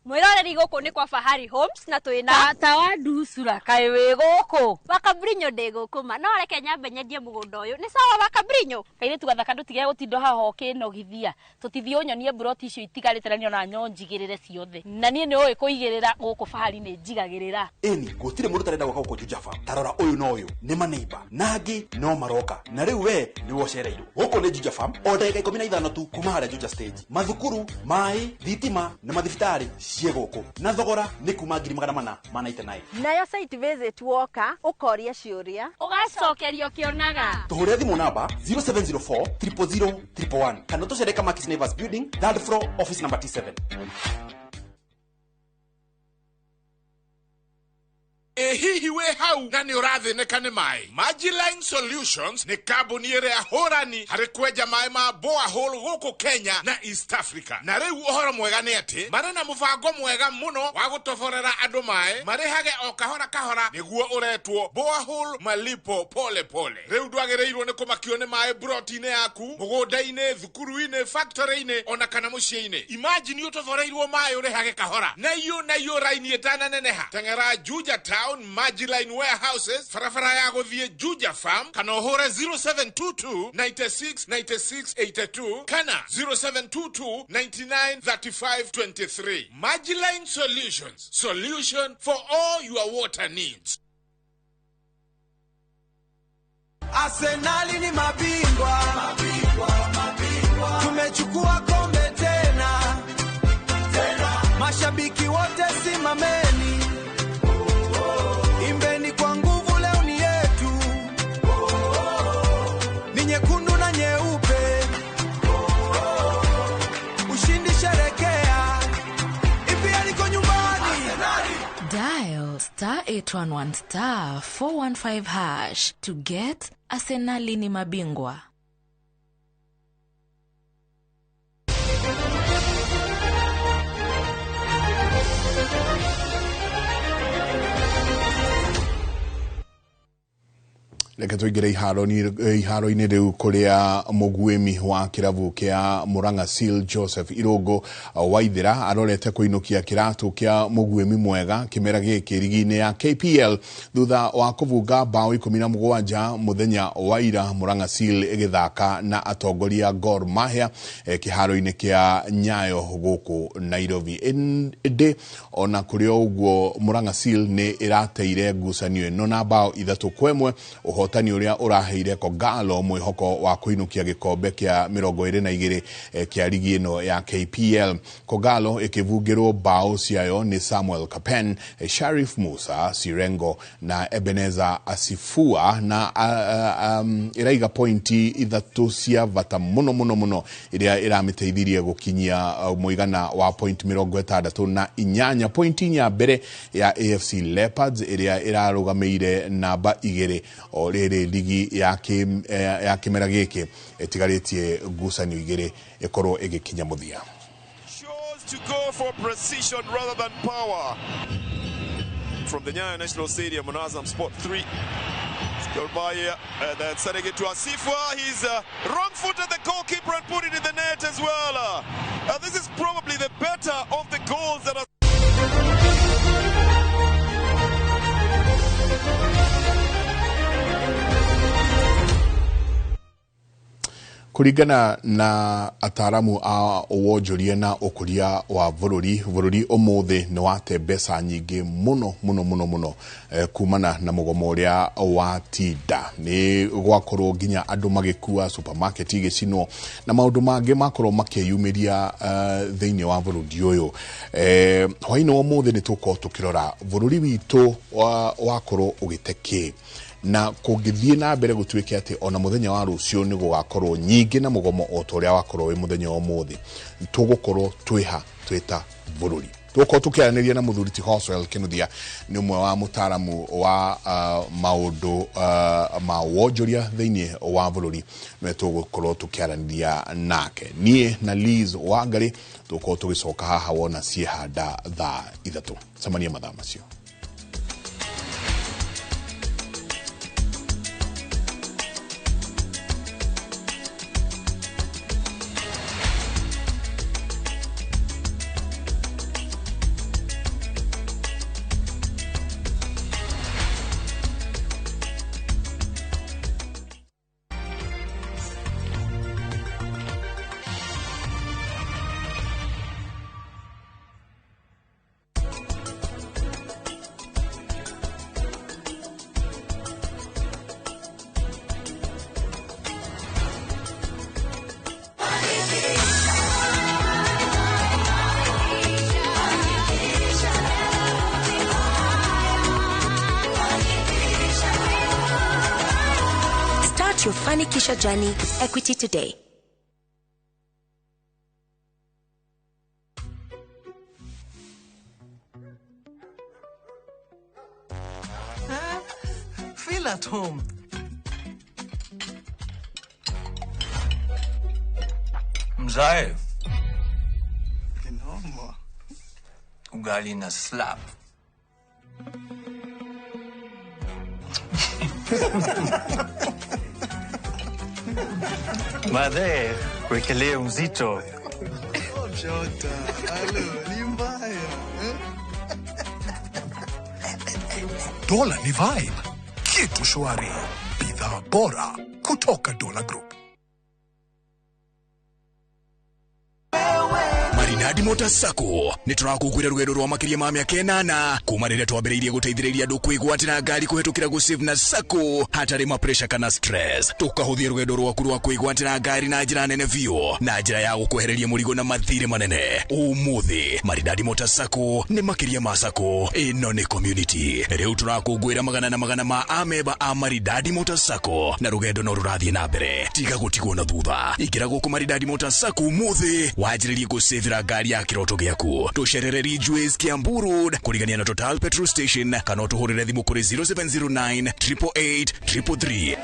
Mwiroreri guku ni kwa Fahari Homes na twina tata wa nducura kaĩ wĩ gũkũ Wakabrinyo ndĩ gũkũ ma no reke nyambe nyendie mũgũnda ũyũ nĩ sawa Wakabrinyo. Kairĩtu gathaka ndũtige gũtinda haha ũkĩnogithia tũtithiĩ ũnyonie mburoti icio itigarĩte na niĩ ona nyo njigĩrĩre ciothe na niĩ nĩ ũĩ kũigĩrĩra gũkũ Fahari nĩ njigagĩrĩra. Ĩni gũtirĩ mũndũ ũtarenda gwaka gũkũ Juja Farm. Tarora ũyũ na ũyũ nĩ maneiba na angĩ no maroka na rĩu we nĩwe ũcereirwo. Gũkũ nĩ Juja Farm o ndagĩka 15 tu kuma harĩa Juja stage. Mathukuru, maĩ, thitima na mathibitarĩ ciĩ gũkũ na thogora nĩ kuma 499. Nayo site visit woka ũkoria ciũria ũgacokerio kĩonaga. Tũhũrĩre thimũ namba 0704 000 111 kana tũcere Kamakis Neighbors Building, third floor, office number T7. Ĩ hihi wĩ hau na nĩ ũrathĩnĩka nĩ maĩ? Majiline Solutions nĩ kambuni ĩrĩa hũrani harĩ kwenja maĩ ma borehole gũkũ Kenya na East Africa. Na rĩu ũhoro mwega nĩ atĩ marĩ na mũbango mwega mũno wa gũtoborera andũ maĩ marĩhage o kahora kahora nĩguo ũretwo borehole malipo pole pole. Rĩu ndwagĩrĩirwo nĩ kũmakio nĩ maĩ broti-inĩ yaku, mũgũnda-inĩ, thukuru-inĩ, factory-inĩ ona kana mũciĩ-inĩ. Imagine ũtoboreirwo maĩ ũrĩhage kahora na iyo raini ĩtananeneha. Teng'era Juja Town Majiline Warehouses, barabara ya gũthiĩ Juja Farm, kana ũhũre 0722 96 96 82 kana 0722 99 35 23. Majiline Solutions, solution for all your water needs. Arsenali ni mabingwa, mabingwa, mabingwa. Tumechukua kombe tena, tena. Mashabiki wote simameni, imbeni kwa nguvu, leo ni yetu. Ni nyekundu na nyeupe, ushindi sherekea, EPL iko nyumbani. Dial star 811 star 415 hash to get Arsenali ni mabingwa. Reke tũingĩre iharo-inĩ rĩu kũrĩa mũguĩmi wa kĩrabu kĩa Murang'a Seal Joseph Irũngũ Waithera arorete kũinũkia kĩratũ kĩa mũguĩmi mwega kĩmera gĩkĩ rigi-inĩ ya KPL thutha wa kũbunga bao 17 mũthenya wa ira Murang'a Seal ĩgĩthaka na atongoria Gor Mahia kĩharo-inĩ kĩa Nyayo gũkũ Nairobi. Ĩndĩ ona kũrĩ o ũguo Murang'a Seal nĩ ĩrateire ngucanio ĩno na bao 3-1, ũhotani ũrĩa ũraheire Kogalo mwĩhoko wa kũinũkia gĩkombe kĩa 22 kĩa rigi ĩno ya KPL. Kogalo ĩkĩbungĩrwo bao ciayo nĩ Samuel Kapen, Sharif Musa Sirengo na Ebeneza Asifua na ĩraiga pointi 3 cia bata mũno mũno mũno ĩrĩa ĩramĩteithirie gũkinyia mũigana wa point 68, pointi inya mbere ya AFC Leopards ĩrĩa ĩrarũgamĩire namba 2 o rĩrĩ ligi ya kĩmera gĩkĩ ĩtigarĩtie ngucanio 2 ĩkorwo ĩgĩkinya mũthia. To go for precision rather than power. From the Nyayo National Stadium on Azam Sport 3. Gor Mahia, and then sending it to Asifua. He's wrong-footed the goalkeeper and put it in the net as well. This is probably the better of the goals that are. Kũringana na ataramu a wonjoria na ũkũria wa bũrũri, bũrũri ũmũthĩ nĩ wate mbeca nyingĩ mũno mũno mũno mũno kumana na mũgomo ũrĩa watinda. Nĩ gwakorwo nginya andũ magĩkua, supermarket igĩcinwo na maũndũ mangĩ makorwo makĩyumĩria thĩinĩ wa bũrũri ũyũ. Hwaĩ-inĩ wa ũmũthĩ nĩ tũgũkorwo tũkĩrora bũrũri witũ wakorwo ũgĩte kĩ na kũngĩthiĩ na mbere gũtuĩke atĩ ona mũthenya wa rũciũ nĩ gũgakorwo nyingĩ na mũgomo o ta ũrĩa wakorwo wĩ mũthenya wa ũmũthĩ, tũgũkorwo twĩha twĩta bũrũri. Tũgũkorwo tũkĩaranĩria na mũthuri ti Hoswell Kinuthia, nĩ ũmwe wa mũtaaramu wa maũndũ ma wonjoria thĩinĩ wa bũrũri, nĩwe tũgũkorwo tũkĩaranĩria nake. Niĩ na Liz Wangari tũgũkorwo tũgĩcoka haha wona ciehanda thaa 3. Cemania mathaa macio. Your Fanikisha journey with Equity today. Feel at home. Mzae. Ugali na slap. Madhe, wekelee mzito. Jota, alo, ni mbaya. Dola ni vibe. Kitu shwari. Bidhaa bora kutoka Dola Group. Maridadi Motors Sacco nĩ tũrakũngũĩra rũgendo rwa makĩria ma mĩaka 8 kuma rĩrĩa twambĩrĩirie gũteithĩrĩria andũ kwĩgwatĩra ngari kũhetũkĩra gũsave na Sacco hatarĩ ma pressure kana stress. Tũkahũthia rũgendo rwaku rwa kwĩgwatĩra ngari na njĩra nene biũ na njĩra ya gũkwehereria mũrigo na mathirĩ manene. Ũmũthĩ Maridadi Motors Sacco nĩ makĩria ma Sacco, ĩno nĩ community. Rĩu tũrakũngũĩra magana na magana ma amemba a Maridadi Motors Sacco na rũgendo no rũrathiĩ na mbere. Tiga gũtigwo na thutha. Ingĩra gũkũ Maridadi Motors Sacco ũmũthĩ wanjĩrĩrie gũsavĩra ngari ya kĩroto gĩaku. Tũcerere Ridgeways Kiambu Road kũrigania na Total Petrol Station kana ũtũhũrĩre thimũ kũrĩ 0709 888 333.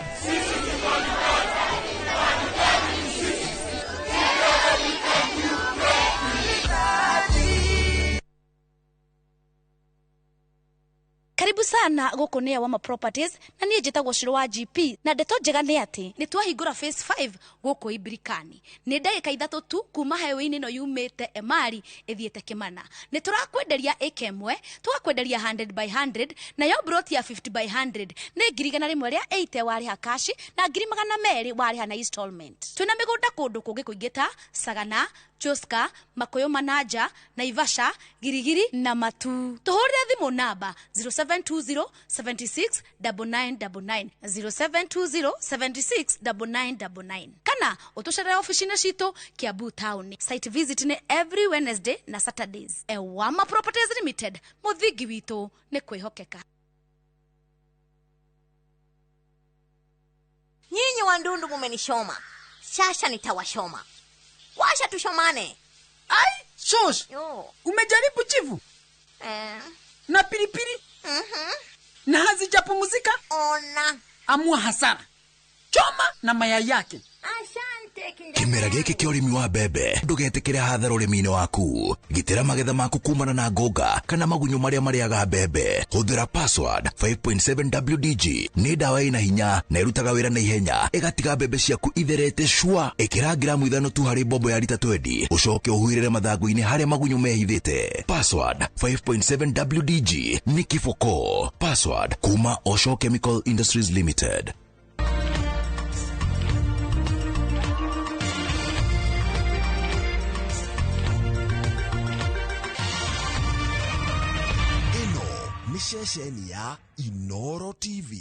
Karibu sana gũkũ nĩ Awama Properties na niĩ njĩtagwo Shiro wa GP na ndeto njega nĩ atĩ nĩ twahingũra phase 5 gũkũ Imbirikani. Nĩ ndagĩka 3 tu kuma highway-inĩ ĩno yumĩte Emari ĩthiĩte Kĩmana. Nĩ tũrakwenderia ĩka ĩmwe, tũgakwenderia 100 by 100 nayo broti ya 50 by 100 nĩ 180,000 warĩha kashi na 200,000 warĩha na installment. Twĩna mĩgũnda kũndũ kũngĩ kũingĩ ta Sagana, Joska, Makoyo Manaja, Naivasha, Girigiri na Matu. Tũhũrĩre thimũ namba 0720 76 9999 0720 76 9999 kana ũtũcerere ofici-inĩ citũ Kiambu Town. Site visit nĩ every Wednesday na Saturdays. Ewama Properties Limited, mũthingi witũ nĩ kwĩhokeka. Nyinyi wandundu mumenishoma, sasa nitawashoma. Washa tushomane. Ai, shosh. Umejaribu chivu? Na pilipili? Na hazijapumzika? Ona. Amua hasara. Choma na mayai yake. Asante. Kĩmera gĩkĩ kĩa ũrĩmi wa mbembe ndũgetĩkĩre hathara ũrĩmi-inĩ waku. Gitĩra magetha maku kumana na ngũnga kana magunyũ marĩa marĩaga mbembe. Hũthĩra password 5.7 WDG. Nĩ ndawa ĩna hinya na ĩrutaga wĩra na ihenya, ĩgatiga mbembe ciaku itherete cua. Ĩkĩra gramu 5 tu harĩ mbombo ya rita 20, ũcoke ũhuhĩrĩre mathangũ-inĩ harĩa magunyũ mehithĩte. Password 5.7 WDG nĩ kiboko. Password kuma Osho Chemical Industries Limited. Ceceni ya Inoro TV.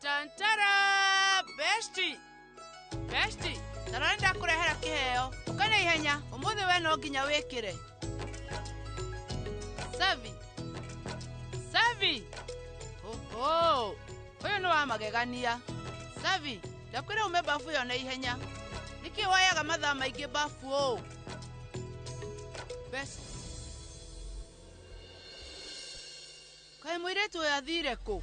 Tantara, besti. Besti, narenda kurehera kiheo. Ũka na ihenya, ũmũthĩ we no nginya wĩkĩre. Savi. Savi. Oho. Ũyũ nĩ wa magegania. Savi, ndakwĩra ume bafu ĩyo na ihenya. Nĩkĩ woyaga mathaa maingĩ bafu ũũ? Best. Kaĩ mũirĩtu ũyũ athire kũ?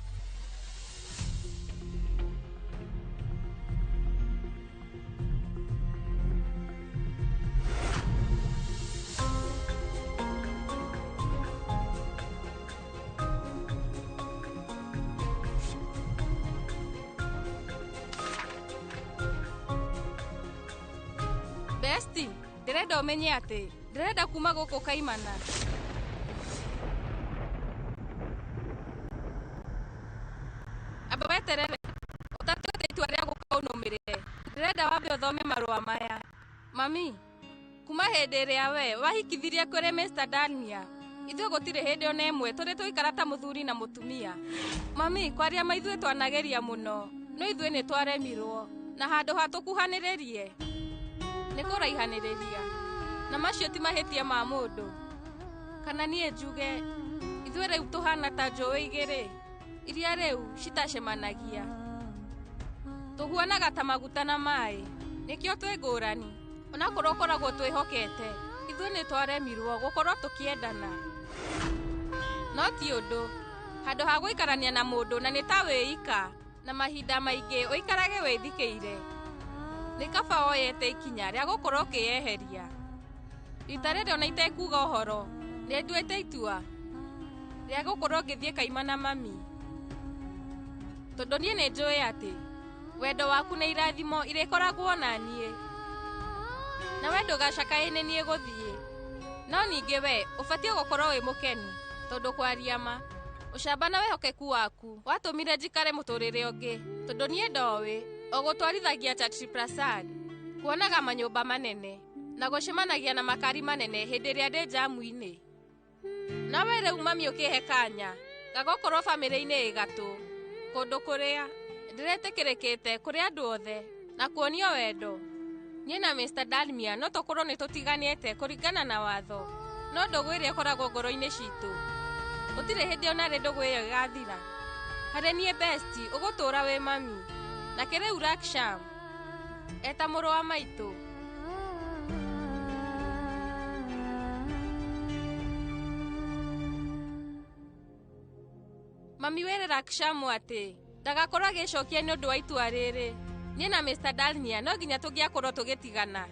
Besti, ndĩrenda ũmenye atĩ ndĩrenda kuma gũkũ kaimana. Amba weterere ũtatuĩte itua rĩa gũka ũnũmĩrĩre. Ndĩrenda wambe ũthome marũa maya. Mami, kuma hĩndĩ ĩrĩa we wahikithirie kũrĩ Mr. Dania, ithuĩ gũtirĩ hĩndĩ ona ĩmwe tũrĩ tũikara ta mũthuri na mũtumia. Mami, kwaria ma ithuĩ twanageria mũno, no ithuĩ nĩ twaremirwo na handũ ha tũkuhanĩrĩrie nĩ kũraihanĩrĩria na macio ti mahĩtia ma mũndũ. Kana niĩ njuge ithuĩ rĩu tũhana ta njũĩ igĩrĩ iria rĩu citacemanagia. Tũhuanaga ta maguta na maĩ, nĩkĩo twĩ ngũrani. Onakorwo ũkoragwo twĩhokete, ithuĩ nĩ twaremirwo gũkorwo tũkĩendana. No ti ũndũ, handũ ha gũikarania na mũndũ na nĩ ta wĩika, na mahinda maingĩ ũikarage wĩthikĩire. Nĩ kaba woyete ikinya rĩa gũkorwo ũkĩyeheria. Rita rĩrĩ ona itekuga ũhoro, nĩ nduĩte itua rĩa gũkorwo ngĩthiĩ kaimana mami. Tondũ niĩ nĩ njũĩ atĩ wendo waku na irathimo irĩkoragwo na niĩ. Na we ndũgacakae nĩ niĩ gũthiĩ. No ningĩ we ũbatiĩ gũkorwo wĩ mũkenu, tondũ kwaria ma, ũcamba na wĩhokeku waku watũmire njikare mũtũrĩre ũngĩ, tondũ niĩ ndoĩ ũgũtwarithagia Chatri Prasad, kuonaga manyũmba manene na gũcemanagia na makari manene hĩndĩ ĩrĩa ndĩ njamu-inĩ. No we rĩu mami ũkĩhe kanya gagũkorwo bamĩrĩ-inĩ ĩ gatũ, kũndũ kũrĩa ndĩretĩkĩrĩkĩte kũrĩ andũ othe na kuonio wendo. Niĩ na Mr. Dalmia no tũkorwo nĩ tũtiganĩte kũringana na watho, no ndũgũ ĩrĩa ĩkoragwo ngoro-inĩ citũ gũtirĩ hĩndĩ ona rĩ ndũgũ ĩyo ĩgathira. Harĩ niĩ besti ũgũtũũra wĩ mami, na kĩrĩu Raksham eta mũrũ wa maitũ. Mami wĩre Raksham atĩ ndagakorwo agĩcokia nĩ ũndũ wa itua rĩrĩ. Niĩ na Mr. Dalmia no nginya tũngĩakorwo tũgĩtigana,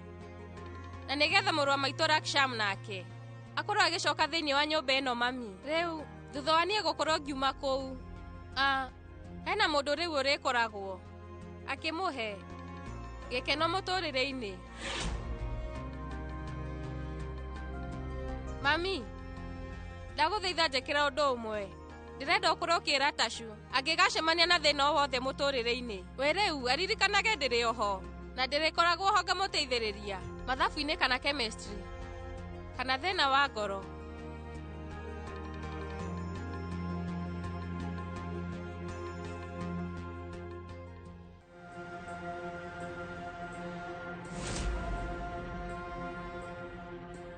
na nĩgetha mũrũ wa maitũ Raksham nake akorwo agĩcoka thĩinĩ wa nyũmba ĩno mami. Rĩu thutha wa niĩ gũkorwo ngiuma kũu, hena mũndũ rĩu ũrĩkoragwo akĩmũhe gĩkeno mũtũrĩre-inĩ. Mami, ndagũthaitha njĩkĩra ũndũ ũmwe. Ndĩrenda ũkorwo ũkĩra Tashu angĩgacemania na thĩna o wothe mũtũrĩre-inĩ, we rĩu aririkanage ndĩrĩ oho na ndĩrĩkoragwo ho ngamũteithĩrĩria mathabu-inĩ kana chemistry kana thĩna wa ngoro.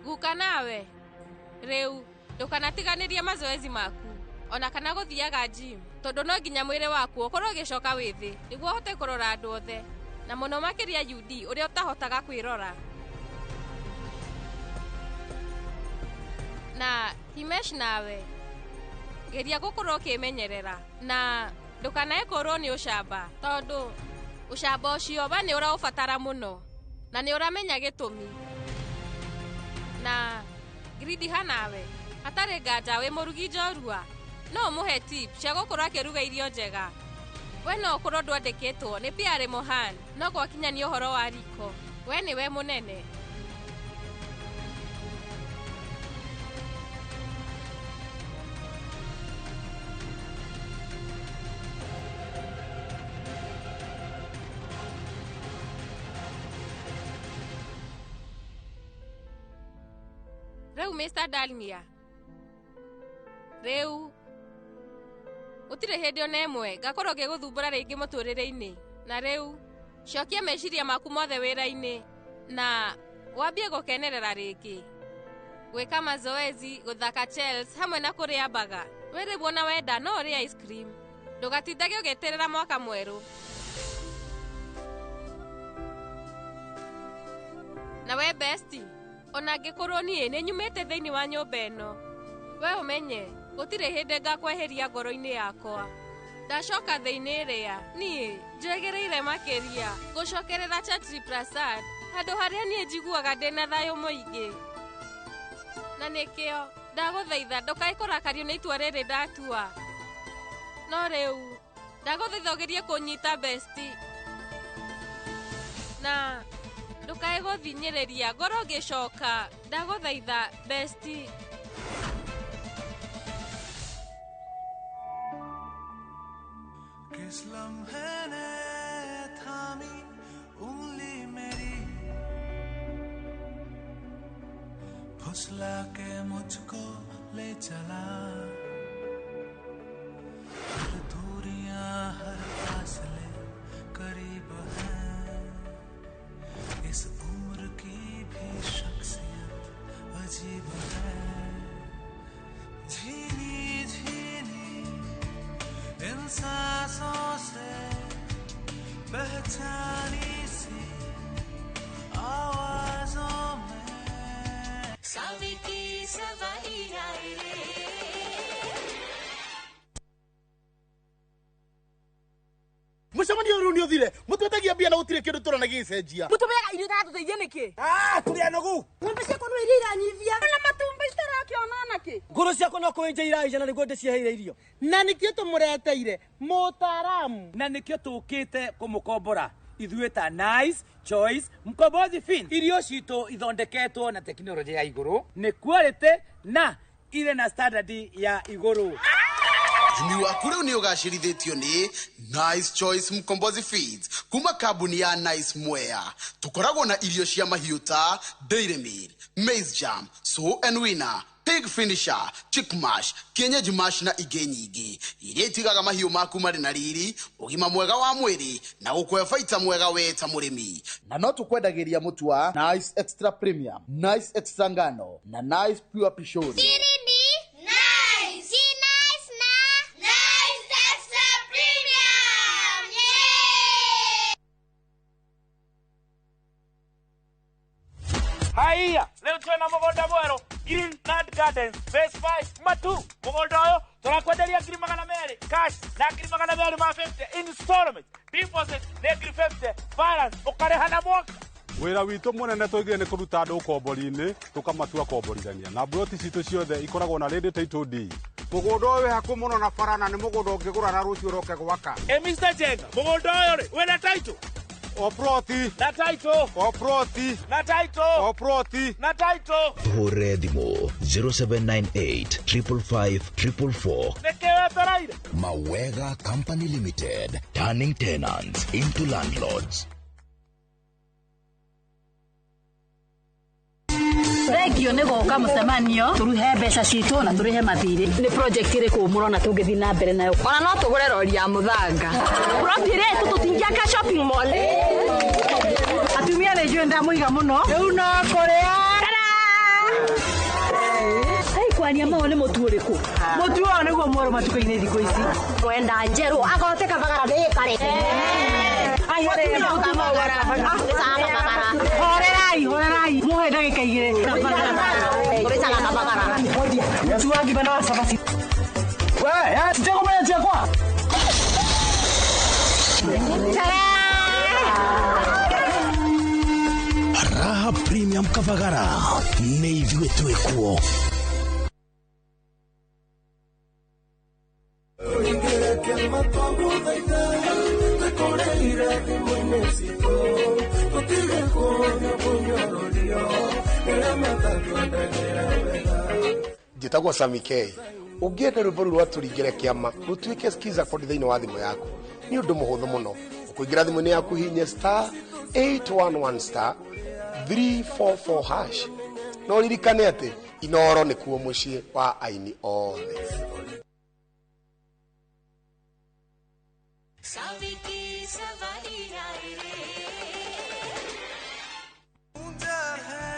Guka nawe rĩu ndũkanatiganĩrie mazoezi maku ona kana gũthiaga gym, tondũ no nginya mwĩrĩ waku ũkorwo ũgĩcoka wĩthĩ nĩguo ũhote kũrora andũ othe, na mũno makĩria UD ũrĩa ũtahotaga kwĩrora. Na Himesh nawe geria gũkorwo ũkĩmenyerera na ndũkanae kũrwo nĩ ũcamba, tondũ ũcamba ũcio we nĩ ũraũbatara mũno na nĩ ũramenya gĩtũmi. Na Giridiha nawe hatarĩ nganja wĩ mũrugi njorua, no ũmũhe tip cia gũkorwo akĩruga irio njega. We no ũkorwo ndwandĩkĩtwo nĩ Pyare Mohan, no gwakinya nĩ ũhoro wa riko we nĩwe mũnene. Rĩu Mr. Dalmia, rĩu gũtirĩ hĩndĩ ona ĩmwe ngakorwo ngĩgũthumbũra rĩngĩ mũtũrĩre-inĩ. Na rĩu cokia meciria maku mothe wĩra-inĩ na Wambie gũkenerera rĩngĩ. Gwĩka mazoezi, gũthaka chess hamwe na kũrĩa baga. Wĩrĩguo na wenda no ũrĩe ice cream. Ndũgatindage ũgĩeterera mwaka mwerũ. Na we besti, ona angĩkorwo niĩ nĩ nyumĩte thĩinĩ wa nyũmba ĩno, we ũmenye gũtirĩ hĩndĩ ngakweheria ngoro-inĩ yakwa. Ndacoka thĩinĩ ĩrĩa niĩ njĩgĩrĩire makĩria gũcokerera Chatri Prasad handũ harĩa niĩ njiguaga ndĩna thayũ mũingĩ. Na nĩkĩo ndagũthaitha ndũkae kũrakario nĩ itua rĩrĩ ndatua. No rĩu ndagũthaitha ũgerie kũnyita besti na ndũkae gũthinyĩrĩria ngoro ngĩcoka. Ndagũthaitha besti. किस लम्हे ने थामी उंगली मेरी, फुसला के मुझको ले चला, हर दूरियां हर फासले करीब हैं, इस उम्र की भी शख्सियत अजीब है, झीनी झीनी इन सांसों से पहचानी सी आवाजों में सावी की सवारी आए रे। Mũcemanio ũyũ nĩ ũthire mũtwetagia mbia na gũtirĩ kĩndũ tũrona gĩgĩcenjia. Mũtũmeaga irio itatũteithia nĩkĩ? Tũrĩ anogu. Ng'ombe ciakwa no iria iranyivia na matumbĩ itarakĩona nakĩ. Ngũrũ ciakwa no kũenja iraija na nĩguo ndĩciheire irio. Na nĩkĩo tũmũreteire mũtaaramu. Na nĩkĩo tũkĩte kũmũkombora ithuĩ ta Nice Choice Mkombozi Fin. Irio citũ ithondeketwo na tekinoronjĩ ya igũrũ, nĩ quality na irĩ na standard ya igũrũ. Ũrĩmi waku rĩu nĩ ũgacĩrithĩtio nĩ Nice Choice Mkombozi Feeds kuma kambuni ya Nice Mwea. Tũkoragwo na irio cia mahiũ ta Dairy Meal, Maize Jam, Sow and Winner, Pig Finisher, Chick Mash, Kienyeji Mash na ingĩ nyingĩ iria itigaga mahiũ maku marĩ na riri, ũgima mwega wa mwĩrĩ na gũkũhe baita mwega we ta mũrĩmi. Na no tũkwendagĩria mũtu wa Nice Extra Premium, Nice Extra Ngano na Nice Pure Pishori. Haiya, leo twena mũgũnda mwerũ Green Land Gardens Phase 5 Matu. Mũgũnda ũyũ tũrakwenderia 200,000 cash na 250 installment, deposit nĩ 50, balance ũkarĩha na mwaka. Wĩra witũ mũnene tũigire nĩ kũruta andũ ũkombori-inĩ tũkamatua komborithania na mburoti citũ ciothe ikoragwo na ready title deed. Mũgũnda ũyũ wĩ hakuhĩ mũno na bara na nĩ mũgũnda ũngĩgũra na rũciũ ũroke gwaka. Ĩ Mr. Jenga, mũgũnda ũyũ rĩ wĩna title? O ploti na title, o ploti na title, o ploti na title. Hũre thimũ 0798 555 444. Nĩkĩ wetereire? Mawega Company Limited, turning tenants into landlords. Thengio nĩ gũka mũcemanio tũruhe mbeca citũ na tũrĩhe mathirĩ. Nĩ project ĩrĩkũ mũrona tũngĩthiĩ na mbere nayo? Ona no tũgũre rori ya mũthanga. Plot ĩrĩa ĩtũ tũtingĩaka shopping mall. Atumia nĩ njũĩ ndamũiga mũno. Rĩu no kũrĩa. Ai kwania mao nĩ mũtu ũrĩkũ? Mũtu ũyũ nĩguo mwerũ matukũ-inĩ thikũ ici. Mwenda njerũ agote kabagara ndĩkare. Horerai, horerai. Muhe ndagĩka igĩrĩ. Tũrĩcaga kabagara. Mũtu wa ngima na wa cabaci. We, titegũmenya ciakwa. Raha Premium Kavagara nĩ ithuĩ twĩkuo. Njĩtagwo Sami K. Ũngĩenda rwĩmbo rũu rwa tũringĩre kĩama rũtuĩke skiza kodi thĩinĩ wa thimũ yaku nĩ ũndũ mũhũthũ mũno. Ũkũingĩra thimũ-inĩ yaku hihinye star 811 star 344 hash. No ririkane atĩ Inoro nĩkuo mũciĩ wa aini othe. Savi ki savari आए रे। है।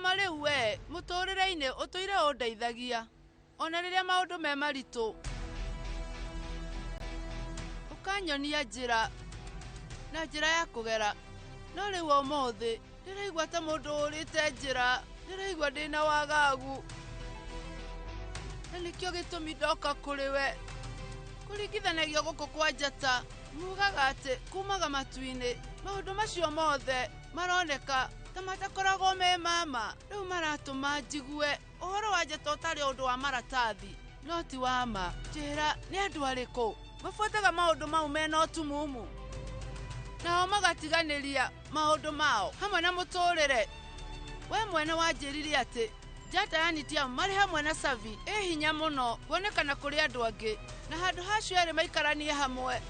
Nama rĩu we mũtũrĩre-inĩ ũtũire ũndeithagia ona rĩrĩa maũndũ me maritũ ũkanyonia njĩra na njĩra ya kũgera no rĩu ũmũthĩ ndĩraigua ta mũndũ ũrĩte njĩra ndĩraigua ndĩna wagagu na nĩkĩo gĩtũmi ndoka kũrĩ we kũringithanagio gũkũ kwa njata mugaga atĩ kumaga matu-inĩ maũndũ macio mothe maroneka ta matakoragwo me mama rĩu maratũma njigue ũhoro wa njata ũtarĩ ũndũ wa maratathi no ti wa ma njĩra nĩ andũ arĩkũ mabuataga maũndũ mau mena ũtumumu nao magatiganĩria maũndũ mao hamwe na mũtũrĩre we mwene wanjĩrire atĩ njata ya Nitiam marĩ hamwe na Savi ĩ hinya mũno kuonekana kũrĩ andũ angĩ na handũ hacio erĩ maikaranie hamwe